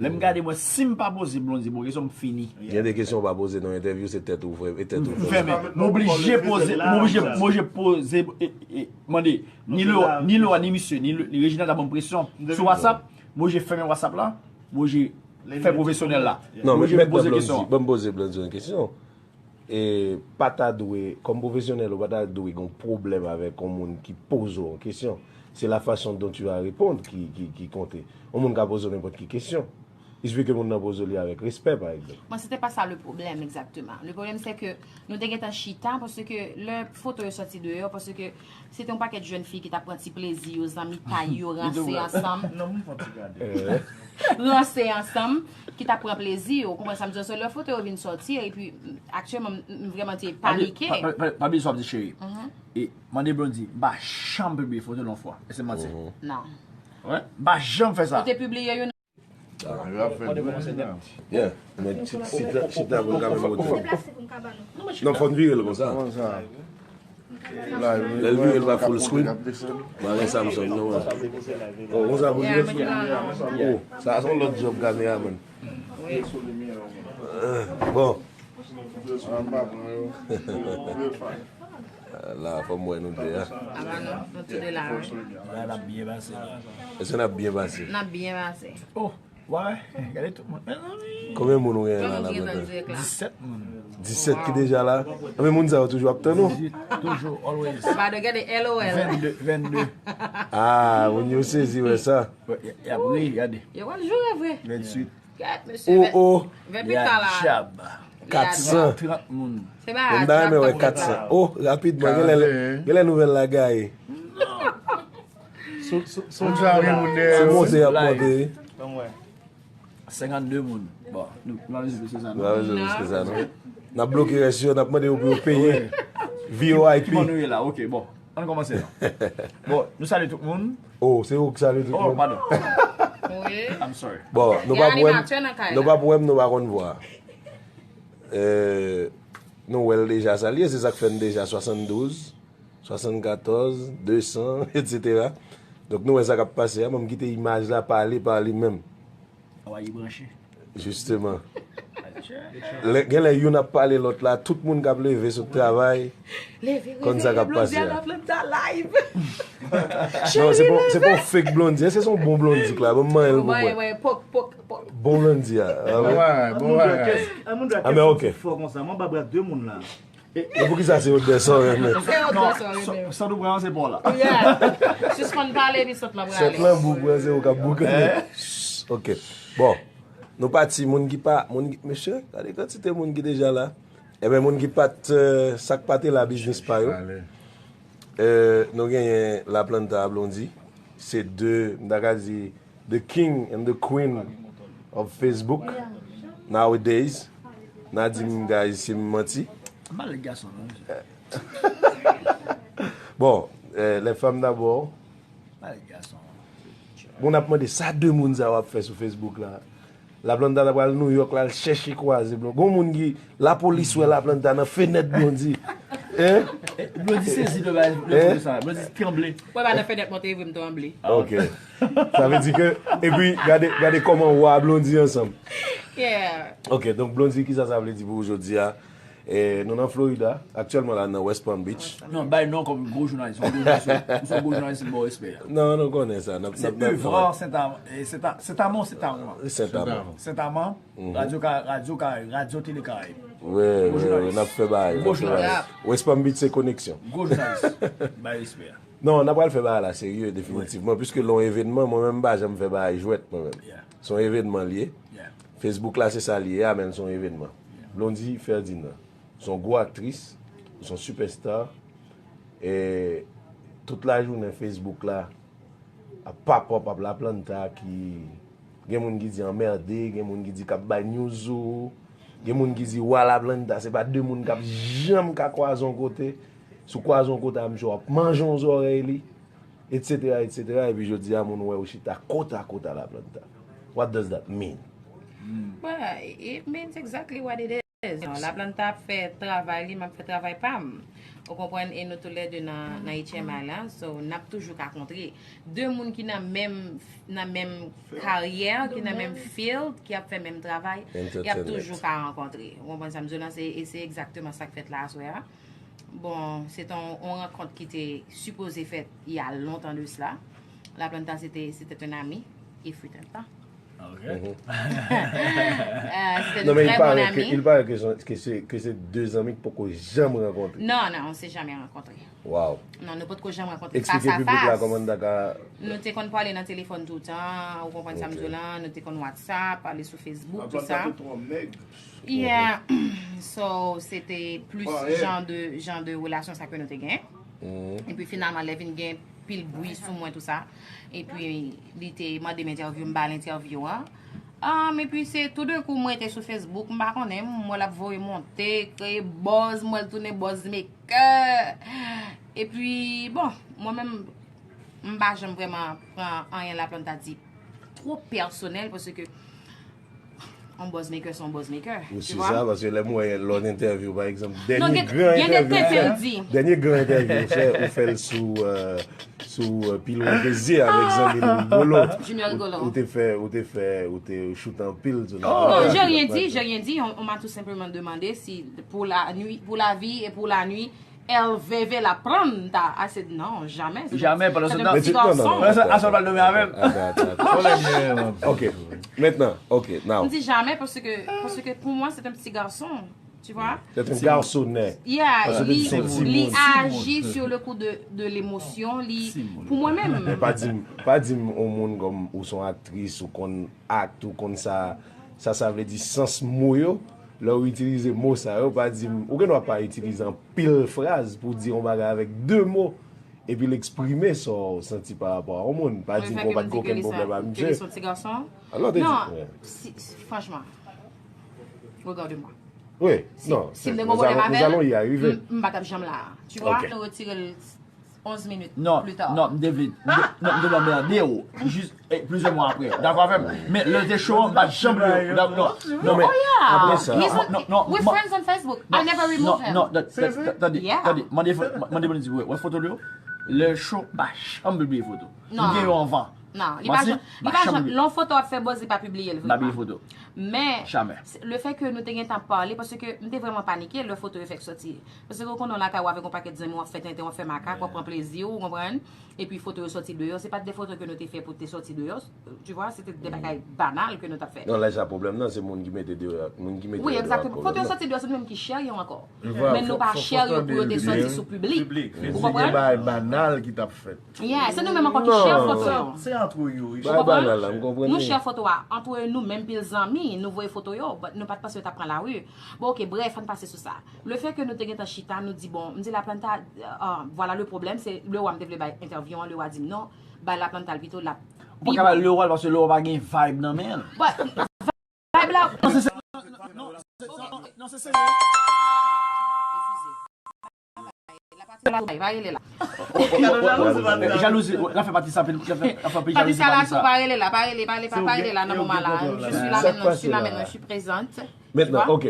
Lè m gade, mwen, si m pa poze Blondy bon kesyon, m fini. Gen de kesyon w pa poze nan entèvyou, se tèt ou vre, e tèt ou fèmen. M fèmen. M oblije poze, m oblije, m oblije poze, e, e, mande, ni Leroy, ni Leroy, ni misye, ni, ni Reginald ta ban m presyon sou WhatsApp, m oblije fèmen WhatsApp la, m oblije fè pwofesyonèl la. Non, men mèt Blondy, ban m poze Blondy yon kesyon. E pa ta dwe, kòm pwofesyonèl, ou pa ta dwe gen yon pwoblèm avèk yon moun ki poze w yon kesyon. Se la façon dont tu vas répondre ki, ki, ki konte. Yon moun ka poze w nenpòt ki kesyon. Il suffit ke moun nan poze w li avèk respè, pa egzanp. Bon, se te pa sa le problème exactement. Le problème, c'est que nou te gentan chita, paske lè foto yo sòti deyò, paske se te yon pakèt jèn fi ki t ap pran ti plezi yo, zanmitay yo, ranse ansanm. Non, m fè ti gade. Ranse ansanm, ki t ap pran plezi yo. Ou konprann sa m di w? So, lè foto yo vin sòti, epi, aktyèlman, m, m vrèman te panike. Pa, pa, pa, pa bliye sa w ap di, cheri. E, mande Blondy, m pa janm pibliye foto l yon fwa. Èske m manti? Non. Wi, m pa janm fè sa. Ou te pibliye youn? Ah, yo ap fè dwèt la. Yeah, men chita, chita pou n ka menm wote. Non, fò n vire l konsa. Konsa. Lè l vire, l pa full screen. Mwen gen Samsung, non, mwen. Oh, konsa pou l vire? Oh, sa se yon lòt djòb kameramann. Bon. La, fò m wè nou de a. Apa nou, nou tou de la, wi. La, n ap byen pase la. Èske n ap byen pase? N ap byen pase. Oh, wè, gade tout moun. Mezanmi. Konbyen moun ou genyen la, la, Brandon? Disèt moun. Disèt ki deja la? Konbyen moun sa yo toujou ap tann ou? Toujou, always. Brandon, gade L O L. Vennde, vennde. Ah, moun yo sezi wè sa. Y ap ri, gade. Yo pral joure vre. Venntuit. Gad, mesye, oh, oh. Vè pita la. Kat san. Trant moun. Se ba a djab k ap wè la. Oh, rapidman, genlè, genlè nouvèl la gaye. Sou, sou, sou, sou monte y ap monte. Senkannde moun. Bon, nou, nou pa bezwen plis ke sa, non? Nou pa bezwen plis ke sa, non? N ap bloke rès yo, n ap mande yo pou yo peye. V O I P. Kiman nou ye la? Ok, bon. Ann kòmanse non. Bon, nou salye tout moun. Oh, se ou k salye tout moun? Oh, padon. Wi. I'm sorry. Bon, nou p ap wè m, nou p ap wè m, nou pa konn vwa. Euh, nou wè l deja sa l ye, se sa k fè n deja swasanndouz, swasannkatòz, de san, etsetera. Donk nou wè sa k ap pase a, ban m kite imaj la pale pa li menm. Awa, li branche. Jisteman. Lè, gen lè youn ap pale lòt la, tout moun k ap leve sot travay konn sa k ap pase a. Non, se pa se pa yon fake Blondy, se yon bon Blondy k la, ban m manyen l pou mwen. Bon Blondy a. Ah, men ok. Fò konsa, mwen ba bra de moun la. E poukisa se odè sa w renmen? Se odè sa w renmen. Sòt ou pran se pa w la. Sispann pale epi sòt lan prale. Sòt lan bouk, se ou k ap boukane. Ok. Bon. Nou pati, moun ki pa, moun ki, mesye, gade kantite moun ki deja la. Enben, moun ki pa t, sa k pa te la, biznis pa yo. Nou genyen Laplanta a Blondy. Se de, m ta ka di, the king and the queen of Facebook nowadays. N a di m, guys, si m manti. Malèt gason non, mesye. Bon, eh, les femmes d'abord. Malèt gason. Bon, n ap mande sa de moun sa w ap fè sou Facebook la. Laplanta ta pral Nouyòk la, l chèche kwaze Blondy. Gon moun ki, lapolis wè Laplanta nan fenèt Blondy. Hein? Blondy sezi de bagay, de sa. Blondy tranble. Wè pa nan fenèt mwen te vre m tranble. Ok. Sa vle di ke, epi gade, gade kòman w a Blondy ansanm. Yeah. Ok, donk Blondy, kisa sa vle di pou ou jodi a? E, nou nan Florida, aktyèlman la nan West Palm Beach. Non, bay non kòm gwo jounalis, yon gwo jounalis, yon gwo jounalis, bon respè. Non, nou konnen sa. N ap, n ap, n ap travay. Sent Amand, Sent Amand. Sent Amand. Radyo Ka, Radyo Ka, Radyo Tele Karayib. Wi, wi, wi, n ap fè bagay. Gwo jounalis. West Palm Beach se koneksyon. Gwo jounalis. Bay respè. Non, n ap pral fè bagay la serye, definitivman, piske lè yon evènman, mwen menm m pa janm fè bagay jwèt, mwen menm. Se yon evènman l ye. Facebook la se sa l ye a, men l se yon evènman. Blondy Ferdinand, se yon gwo aktris, ou se yon sipèsta, e tout lajounen Facebook la ap pap up ap Laplanta ki, gen moun ki di anmède, gen moun ki di k ap bay news ou, gen moun ki di wa Laplanta, se pa de moun k ap janm ka kwaze yon kote, si w kwaze yon kote a misye w ap manje yon zòrèy li, etsetera, etsetera, epi jodi a moun wè ou chita kot a kot a Laplanta. What does that mean? Well, it means exactly what it is. Laplanta ap fè travay li, m ap fè travay pa m. Ou konprann, e nou toulède nan, nan H M I la, so n ap toujou ka kontre. De moun ki nan menm, nan menm karyè, ki nan menm field, ki ap fè menm travay, y ap toujou ka rankontre. Ou konprann sa m di w lan, se, e se egzakteman sa k fèt la aswè a. Bon, se te yon, yon rankont ki te sipoze fèt il y a longtemps de cela. Laplanta, c'était, c'était un ami, il fut un temps. Ok. Euh, c'était de très bons amis. Il paraît que, il paraît que, que c'est, que c'est deux amis qui poko janm rankontre. Non, non, on s'est jamais rencontré. Wow. Non, nou potko janm rankontre face à face. Eksplike piblik la kòman n ta ka. Nou te konn pale nan telefòn toutan, ou konprann sa m di w lan, nou te konn WhatsApp, pale sou Facebook, tout sa. Yeah. So, se te plis jan de, jan de relasyon sa ke nou te gen. Epi finalman, lè vin gen pil bri sou mwen, tout sa. Epi, li te mande m entèvyou, m ba l entèvyou an. Um, epi se toudenkou, mwen te sou Facebook, m pa konnen, m wè l ap voye monte, kreye buzz, m wè l tounen buzz maker. Epi, bon, mwen menm, m pa janm vrèman pran anyen Laplanta di two pèsonèl, paske yon buzz maker, se yon buzz maker. Ou si sa, paske lè m wè lòt entèvyou, pa egzanp, dènye gran entèvyou ou fè, dènye gran entèvyou ou fè, ou fè l sou, euh, sou, euh, Pilon Dezi avèk zanmi l Rigolo. Junior Rigolo. Ou te fè, ou te fè, ou te choute anpil. Non, j'ai rien dit, j'ai rien dit. On, on m'a tout simplement demandé si pour la nuit, pour la vie et pour la nuit, elle vivait la planta. I said non, jamais. Jamais, pendant ce temps. Pendant ce temps, Aswè pral dòmi avè m. Ok, maintenant, ok, now. M di jamais parce que, parce que pour moi, c'est un petit garçon. Tu vois? C'est un garçonnet. Yeah, li, li aji sur le coup de, de l'émotion, li, pou mwen menm. Men pa di m, pa di m yon moun kòm ou se yon aktris, ou konn act, ou konn sa, sa, sa vle di sans mo yo. Lè w itilize mo sa yo, pa di m, ou gen dwa pa itilize anpil fraz pou w di yon bagay avèk de mo, epi l eksprime sa w santi pa rapò a yon moun. Pa di m ke w pa t gen okenn pwoblèm ak misye. Alò, te di. Non, si, si, franchman, regarde-moi. Wi, non, si m te gen pwoblèm avè l, m pa t ap janm la a. Tu vois, nou retire l onz minit pli ta. Non, m te vle, m te, non, m te vle anmède w. Jis, eh, plizyè mwa apre. Dakò avè m? Men lè l te cho an, m pa t janm bliye w. Non, non, men apre sa. Non, non, we friends on Facebook. I never remove him. Non, non, tande, tande, mande, mande pou nou di, wè, wè foto l yo? Lè l cho, m pa janm bliye foto. M gen yo anvan. Non, li pa janm, li pa janm, lè yon foto ap fè buzz, li pa pibliye l vrèman. Men, le fè ke nou te gentan pale, paske m te vrèman panike lè foto yo fèk soti. Paske ou konnen w lakay ou avèk yon pakèt zanmi w, w ap fè tenten, w ap fè makak, w ap pran plezi w, ou konprann? Epi foto yo sòti deyò, se pa t de foto ke nou te fè pou te sòti deyò, tu vois, se te de bagay banal ke nou t ap fè. Non, lè sa pwoblèm nan, se moun ki mete deyò, moun ki mete yo deyò ak pwoblèm nan. Wi, egzakteman. Foto yo sòti deyò, se nou menm ki share yo ankò. Men nou pa share yo pou yo te sòti sou piblik. Ou konprann? Gen bagay banal ki t ap fèt. Yeah, se nou menm ankò ki share foto yo. Se antre yo, wi. Ou konprann? Nou share foto a antre nou menm pil zanmi, nou voye foto yo, but nou pa t panse yo t ap pran lari. Bon, oke, brèf, ann pase sou sa. Le fè ke nou te gentan chita, nou di, bon, m di Laplanta, euh, voilà le problème, se Leroy m te vle bay entèvyou an, Leroy di m non, bay Laplanta l pito, l ap pi bon. Ou pa ka bay Leroy l paske Leroy pa gen vibe nan men l. Vibe la. Non, se serye. Non, non, non, se serye. Eskize. Pa rele la. Jalouzi, w ap fè pati sa, w ap fè, w ap fè pati sa, pa rele la, pa rele, pa rele, pa rele la nan moman la. Je suis là maintenant, je suis là maintenant, je suis présente. Maintenant, ok.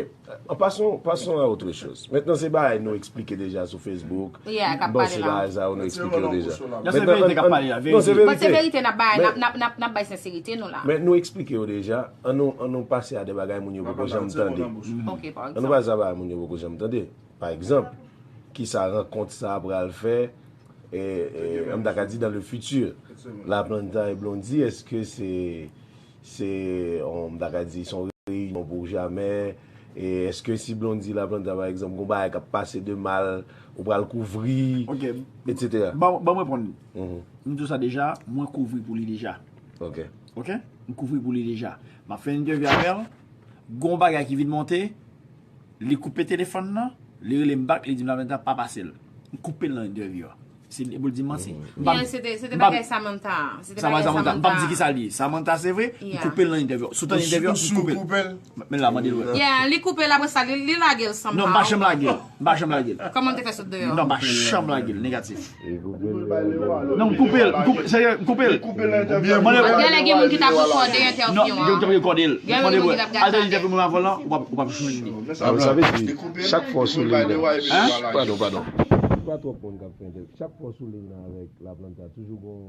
Passons, passons à autre chose. Maintenant, se bagay nou eksplike deja sou Facebook. Yeah, k ap pale la. Bon, se bagay sa yo nou eksplike yo deja. Non, se verite k ap pale la, verite. But se verite, n ap bay, n ap, n ap, n ap, n ap bay senserite nou la. Men nou eksplike yo deja. An nou, an nou pase a de bagay moun yo poko janm tande. Ok, pa egzanp. An nou pase a bagay moun yo poko janm tande. Pa egzanp, kisa rankont sa a pral fè, e, e, an ta ka di dans le futur. Laplanta e Blondy, èske se, se, an ta ka di, se yon reyinyon pou jamè? E èske si Blondy, Laplanta, pa egzanp, gon bagay k ap pase de mal, ou pral kouvri, etsetera? Ban, ban m reponn. M di w sa deja, mwen kouvri pou li deja. Ok. Ok? M kouvri pou li deja. M ap fè entèvyou avè l, gon bagay ki vin monte, li koupe telefòn nan, li rele m back, li di m Laplanta pa pase l. M koupe l nan entèvyou a. Se li pou l di m manti. Bien, se te, se te bagay Samantha. Se te bagay Samantha. M p ap di kisa li ye. Samantha, se vre, m koupe l nan entèvyou a. Sou tan entèvyou a, m koupe l. Men la, mande l wè. Yeah, li koupe l, apre sa, li, li lage l somehow. Non, m pa janm lage l. M pa janm lage l. Kòman l te fè sot deyò? Non, m pa janm lage l, negatif. Non, m koupe l, m koupe, serye, m koupe l. Mande l. Genlè gen moun ki t ap rekòde entèvyou an. Non, yo t ap rekòde l. Genlè gen moun ki t ap gade. Al tande entèvyou mwen avan lan, ou p ap, ou p ap jwenn li. Sa vle di, chak fwa w sou liy nan. Hein? Padon, padon. Pa twòp moun k ap fè entèvyou. Chak fwa w sou liy nan avèk Laplanta, toujou gon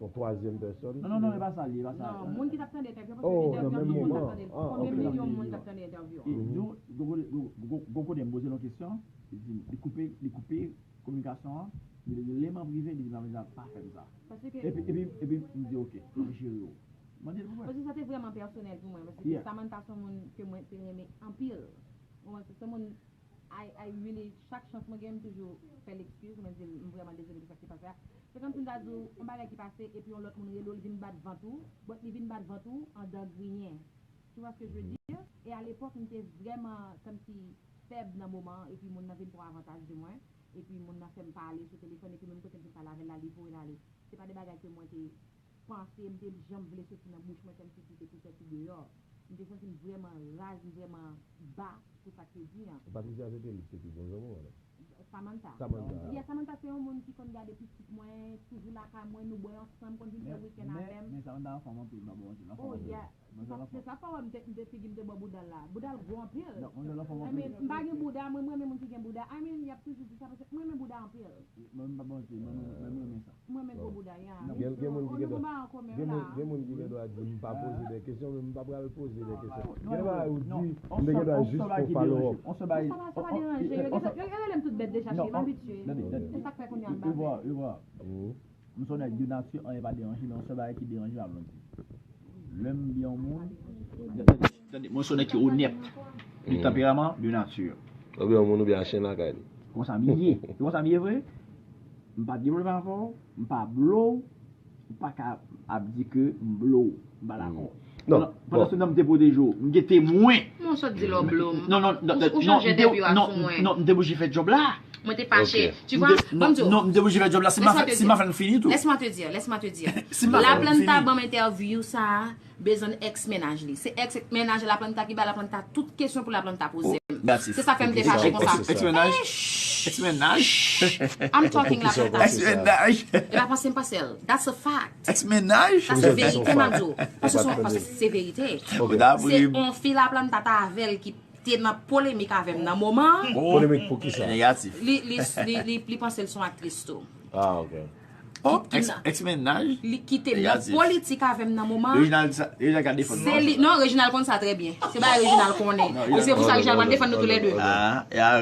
yon twazyèm pèsòn. Non, non, non, e pa sa li ye, e pa sa. Non, moun ki t ap tande entèvyou, paske entèvyou an, tout moun t ap tande l. Konbyen milyon moun t ap tande entèvyou an? Gon kote m poze l yon kesyon, li di m, li koupe, li koupe kominikasyon an, li rele m an prive, li di m Laplanta pa fè m sa. Epi, epi, epi m di ok, m ap jere w. Mande l pou wè. Paske sa te vrèman pèsonèl pou mwen, paske Samantha se yon moun ke mwen te renmen anpil. Ou konprann, se yon moun I, I really, chak chans mwen gen, m toujou fè l ekskiz, mwen di l, m vrèman dezole pou sa ki pase a. Se kòmsi m ta di w, yon bagay ki pase, epi yon lòt moun rele w, li vin bat vant ou, but li vin bat vant ou andan griyen. Tu vois ce que je veux dire? E alepòk, m te vrèman kòmsi fèb nan moman an, epi moun nan vin pran avantaj de mwen, epi moun nan fè m pale sou telefòn, epi menm kote m fin pale avè l la, li voye l ale. Se pa de bagay ke mwen te panse, m te janm vle soti nan bouch mwen, kòmsi ki te pou sòti deyò. M te santi m vrèman raz, m vrèman ba pou sa k te di an. Patricia, se te li ki te pi bon zanmi w, wè? Samantha. Samantha. Yeah, Samantha se yon moun ki konn gade pitit mwen, toujou lakay mwen, nou bwè ansanm, konn vin fè wikenn avè m. Men, men Samantha anfòm anpil, m pa ba w manti, l anfòm anpil. Oh, yeah. Se sa, se sa fè w wè m te, m te figi m te bò bouda l la. Bouda l gwo anpil. Donk, mwen, l anfòm anpil. I mean, m pa gen bouda, mwen, m renmen moun ki gen bouda. I mean, y ap toujou di sa, paske mwen renmen bouda anpil. Mwen, m pa ba w manti, mwen, mwen, mwen, mwen renmen sa. Mwen renmen gwo bouda, ya. Gen, gen moun ki gen dwa, gen moun, gen moun ki gen dwa di, m pa poze de kesyon, men m pa pral poze de kesyon. Gen bagay ou di, m te gen dwa jis fè yon follow up. Sa pa, sa pa deranje. Yo, yo, yo rele m tout bèt deja, cheri, m abitye. Se sa k fè kounye a m pa vle. M se yon nèg de nati, anyen pa deranje m, men yon sèl bagay ki deranje m ap di. Lè m byen yon moun, tande, tande, mwen se yon nèg ki onèt, de tanperaman, de nati. Oubyen yon moun oubyen yon chen lakay li. Konsa m ye, se konsa m ye vre. M pa devlope avè w, m pa blow, ou pa ka ap di ke m blow, m pa dakò. Non, pandan, pandan se tan m te pwoteje w, m gen temwen. Mwen sot di lè w blow m. Non, non, non, ou chanje entèvyou a sou mwen. Non, m te oblije fè djòb la. Mwen te fache. Tu vois, ban m di w. Non, m te oblije fè djòb la. Si m pa fè, si m pa fè, m fini tou. Laisse-moi te dire, laisse-moi te dire. Si m pa fè, m fini. Laplanta ban m entèvyou sa a, bezwen èks mennaj li. Se èks mennaj Laplanta ki ba Laplanta tout kesyon pou Laplanta poze m. Se sa fè m te fache konsa. Èks mennaj? Èks mennaj? I'm talking Laplanta. Èks mennaj? E pa panse m panse l. That's a fact. Èks mennaj? Sa se verite m ap di w. Paske se, paske se verite. Se on fi Laplanta t avè l ki te nan polemik avè m nan moman an. Polemik pou kisa? Negatif. Li, li, li, li, li panse l se yon aktris tou. Ah, ok. Oh, ex, ex mennaj? Li kite nan politik avè m nan moman. Reginald, Reginald ka defann mwen. Se li, non, Reginald konn sa trè byen. Se bagay Reginald konnen. E se pou sa Reginald pral defann nou toulède. Ah, ya.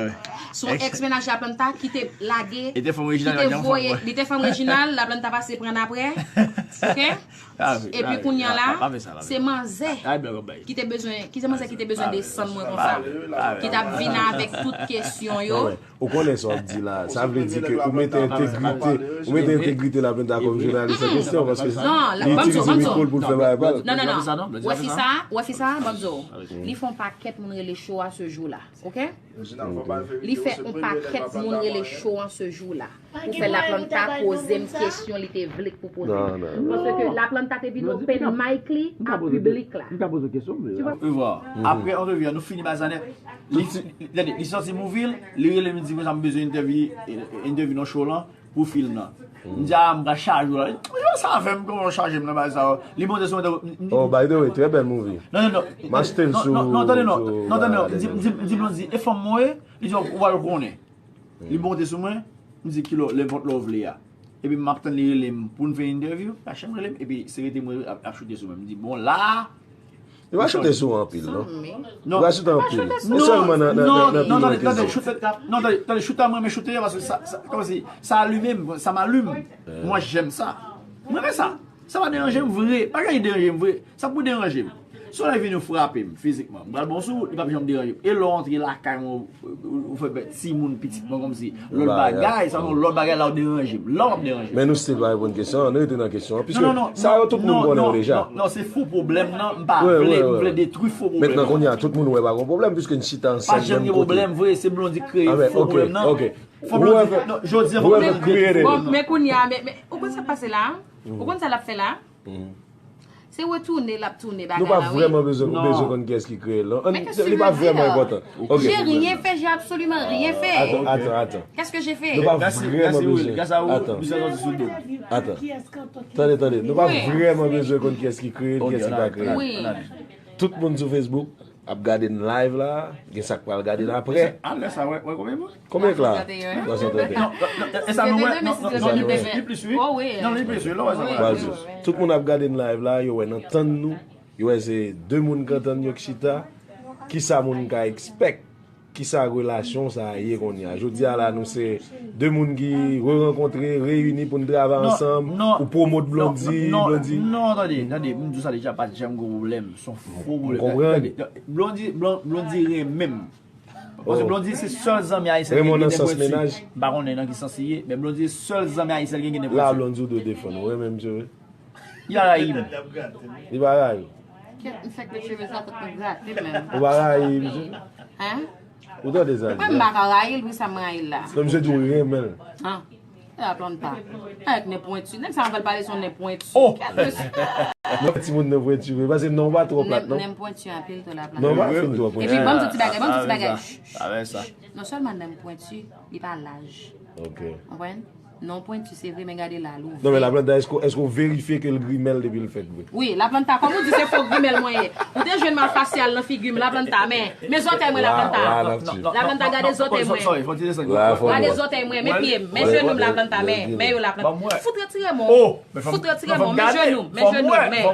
Se yon ex mennaj Laplanta ki te lage, ki te voye, li te fanm Reginald, Laplanta pase pran aprè. Ok? Epi kounye a la, se manzè ki te bezwen, ki se manzè ki te bezwen desann mwen konsa. Ki t ap vin avèk tout kesyon yo. Ou konnen sa w ap di la. Sa vle di ke ou mete entegrite, ou mete entegrite Laplanta kòm jounalis an kesyon, paske li itilize mikwo l pou l fè bagay pa l. Non, non, non. Ou wè fi sa, ou wè fi sa, ban m di w. Li fè yon pakèt moun rele cho a se jou la, ok? Li fè yon pakèt moun rele cho an se jou la. Pou fè Laplanta poze m kesyon li te vle k pou poze m. Paske Laplanta te vin open mic li a piblik la. M ka poze kesyon, m vle. Tu vois? Aprè antrevi a, nou fini bagay sa nèt. Li, li, tande, li sòti movie l, li rele m, li di konsa m bezwen entèvi, entèvi nan show lan pou film nan. M di, a, m pral chaje w la. Li di, sa fè m kòman w chaje m nan bagay sa yo. Li monte sou mwen. Oh, by the way, trè bèl movie. Non, non, non. M achte l sou, non, tande, non. Non, tande, non. M di, m di, m di Blondy, e fanm mwen ye? Li di, ou pral konnen. Li monte sou mwen, m di, kilè, nenpòt lè w vle a. Epi m ap tann li rele m pou n fè entèvyou, pa janm rele m, epi se rete mwen ap, ap choute sou mwen. M di, bon, la a, li pa choute sou ou anpil, non? Li pa choute anpil. Se sèlman nan, nan, nan, nan pi lwen ke zòt. Non, tande, tande, choute a mwen renmen choute a, paske sa, sa, kòmsi, sa alime m, sa m alime. Mwen, j'aime ça. Mwen renmen sa. Sa pa deranje m vre. Pa gen anyen ki deranje m vre. Sa pou deranje m? Si yon nèg vini frape m fizikman, m pral ba w sou, li p ap janm deranje m. E lè w antre lakay mwen, ou, ou fè bèt timoun pitit mwen kòmsi lòt bagay, sa se yon lòt bagay la w deranje m. La w ap deranje m. Men nou still pa reponn kesyon an, nou rete nan kesyon an. Piske sa yo tout moun konnen yo deja. Non, non, se fou pwoblèm nan, m pa vle, m vle detwi fo pwoblèm nan. Mentnan kounye a tout moun wè pa gen pwoblèm, piske n chita ansanm menm kote. Pa janm gen pwoblèm vre, se Blondy k kreye fo pwoblèm nan. Fò Blondy, non, jodi a fò Blondy detwi fo pwoblèm nan. Men kounye a, men, men, ou konn sa k pase la? Ou konn sa l ap fè la? Se retounen l ap tounen bagay la, wi. Nou pa vrèman bezwen, bezwen konn kiyès ki kreye l, non. Li pa vrèman enpòtan. Ok. J'ai rien fait, j'ai absolument rien fait. Atann, atann, atann. Qu'est-ce que j'ai fait? Nou pa vrèman bezwen. Atann. Atann. Tande, tande. Nou pa vrèman bezwen konn kiyès ki kreye l, kiyès ki pa kreye l. Tout moun sou Facebook ap gade n live la, gen sa k pral gade n aprè. A lè sa, wè, wè konbyen moun? Konbyen k la? Twa san trant et un. Non, non, non, e sa nou wè, non, non, non, li plis, li plis, wi. Non, li plis, wi, lè w wè sa pral. Tout moun ap gade n live la, yo wè n antann nou, yo wè se de moun k antann yo k chita, kisa moun ka expect, kisa relasyon sa a ye kounye a. Jodi a la, nou se de moun ki re-rankontre, reyini pou n travay ansanm, ou pwomot Blondy, Blondy. Non, tande, tande, m di w sa deja, pa t janm gen pwoblèm. Se yon fo pwoblèm. Ou konprann? Blondy, Blon-, Blondy renmen m. Paske Blondy se sèl zanmi ayisyèn ki gen nenpwen ti. M pa konnen nan ki sans li ye, men Blondy se sèl zanmi ayisyèn ki gen nenpwen ti. La Blondy ou dwe defann, ou renmen misye vre? Li pa rayi m. Li pa rayi w? Kèt, m fèk met cheve sa, tout mwen grate menm. Ou pa rayi misye? Hein? Ou tande sa l di la? Mwen m pa ka rayi l, poukisa m rayi l la? Non, misye di w renmen l. Ah. Laplanta. Avèk nen pwenti. Nèg sa anvan l pale se yon nen pwenti. Oh! Kèt mesye. Non, timoun nen pwenti vre. Paske non w pa twò plat, non? Nen pwenti anpil tou Laplanta. Non, w pa fin twò pwenti. Epi ban m di ti bagay, ban m di ti bagay. Avè sa. Non sèlman nen pwenti, li pa laj. Ok. Konprann? Non pwenti se vre, men gade la, l ouvè. Non, men Laplanta, èske, èske w verifye ke l grimèl depi l fèt vre? Wi, Laplanta, kòm ou di se fo grimèl mwen ye. Ou te jwenn mal fasyal nan figi m, Laplanta, men, men zòtèy mwen, Laplanta. Laplanta, gade zòtèy mwen. Gade zòtèy mwen, men pye m, men jenou m, Laplanta, men, men yo, Laplanta. Fout retire men w. Fout retire men w, men jenou m, men, men.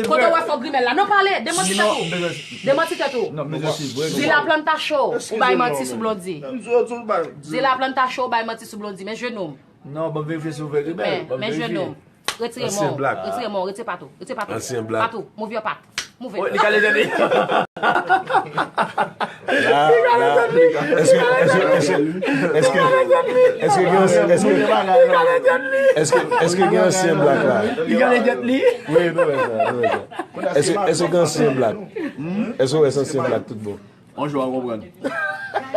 Kote w wè fo grimèl la? Non, pale, demanti tèt ou. Demanti tèt ou. Di Laplanta cho, ou bay manti sou Blondy. Di Laplanta cho, ou bay manti sou Blondy, men jenou m. Non, ban m verifye si w fè grimèl. Men, men jenou m. Retire men w. Retire men w. Retire pat ou. Retire pat ou. Ansyen blak. Pat ou. Move your pat. Move it. Li kale tèt li. La, la, èske, èske, èske, èske, èske gen ansyen, èske, èske, èske gen ansyen blak la? Li kale tèt li. Wi, nou wè sa, nou wè sa. Èske, èske gen ansyen blak? Èske w wè se ansyen blak tout bon? On jou w ap konprann.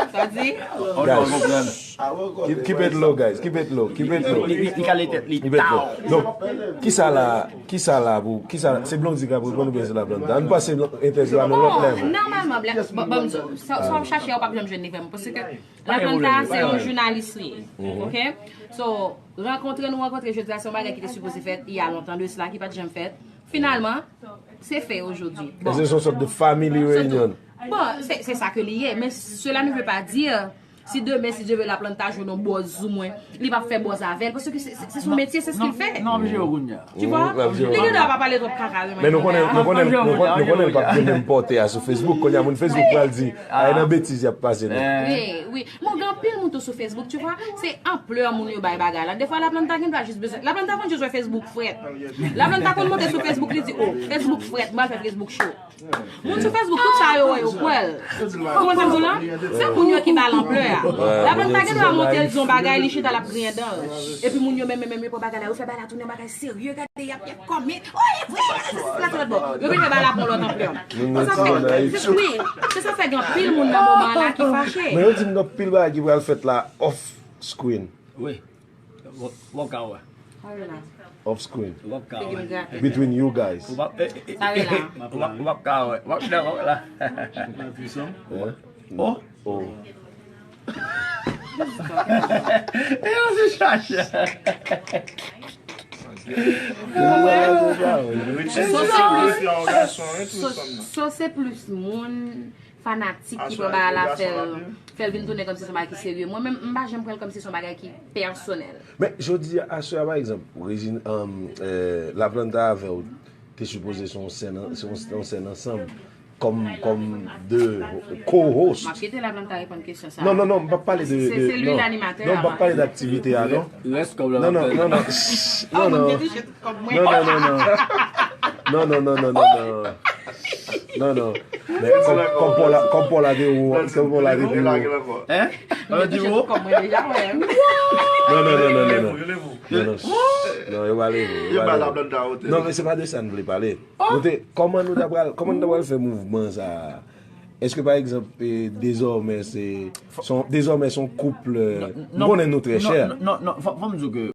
Sa di? On jou w ap konprann. Keep, keep it low, guys. Keep it low. Keep it low. Li, li, li kale tèt li. Keep it low. Donk, kisa la, kisa la pou, kisa, se Blondy k ap reponn oubyen se Laplanta? Ann pase entèvyou a nan lòt level. Nòmalman, Black, bon, bon, sa, sa w ap chache a, w p ap janm jwenn li vrèman. Paske Laplanta se yon jounalis li ye. Ok? So, rankontre nou rankontre jodi a, se yon bagay ki te sipoze fèt il y a longtemps de cela, ki pa t janm fèt. Finalman, se fè ojodi. Bon. Èske se yon sòt de family reunion? Bon, se, se sa ke li ye, men cela ne veut pas dire Si demen, si Dye vle, Laplanta jwenn yon bòz sou mwen, li p ap fè bòz avè l, paske se, se, se son metye, se ce qu'il fait. Non, m jere kounye a. Tu vois? Li gen dwa pa pale twòp kaka de Men nou konnen, nou konnen, nou konnen, nou konnen l p ap gen menm pòte a sou Facebook. Kounye a, moun Facebook pral di, ay nan betiz y ap pase non. Wi, wi. Bon, gen anpil moun tou sou Facebook, tu vois. Se anplè moun yo bay bagay la. Defwa Laplanta gen dwa jis bezwen. Laplanta konn jis wè Facebook frèt. Laplanta konn monte sou Facebook, li di, oh, Facebook frèt, m pral fè Facebook cho. Moun sou Facebook, tout sa yo wè yo kwè l. Ou konprann sa m di w la? Se moun yo ki ba l anplè a. Laplanta gen dwa monte l di yon bagay, li chita l ap griyen dan l. Epi moun yo menm, menm, menm, yo pran bagay la, yo fè bagay la tounen yon bagay serye, gade, y ap, y ap kòmant. Oh, e vre, la, se la, se lòt bò. Yo vin fè bagay la pran lòt anplè. Wi, se sa fè gen anpil moun nan moman la ki fache. Men yo di m gen anpil bagay ki pral fèt la off screen. Wi. W ap ka wè. Off screen. W ap ka wè. Between you guys. W ap ka wè. W ap dakò la. Oh. Oh. E yo se chache. So se plis moun fanatik ki pran bagay la fè l fè l vin tounen kòmsi se yon bagay ki serye. Mwen menm, m pa janm pran l kòmsi se yon bagay ki pèsonèl. Men jodi a, aswè a, pa egzanp, Regine, um, eh, Laplanta avè w te sipoze se yon sèn, se yon, se yon sèn ansanm. Kòm, kòm de co-host. M ap kite Laplanta reponn kesyon sa. Non, non, non, m p ap pale de. Se, se li lanimatè a. Non, m p ap pale d aktivite a, non. Rès kòb la. Non, non, non, non. Non, non, non, non. Non, non, non, non, non, non. Non, non. Men kòm, kòm Paula, kòm Paula te ou, kòm Paula te pi ou. Hein? Paula te pi ou? Kòm mwen deja wè. Non, non, non, non, non, non. Non, non. Non, yo pa leve. Yo pa leve. Non, men se pa de sa n vle pale. Nou te, kòman nou ta pral, kòman nou ta pral fè mouvman sa a? Èske pa egzanp, eh, dezòmè se, son, dezòmè se yon koup, eh, m konnen nou trè chè. Non, non, non, fò, fò m di w ke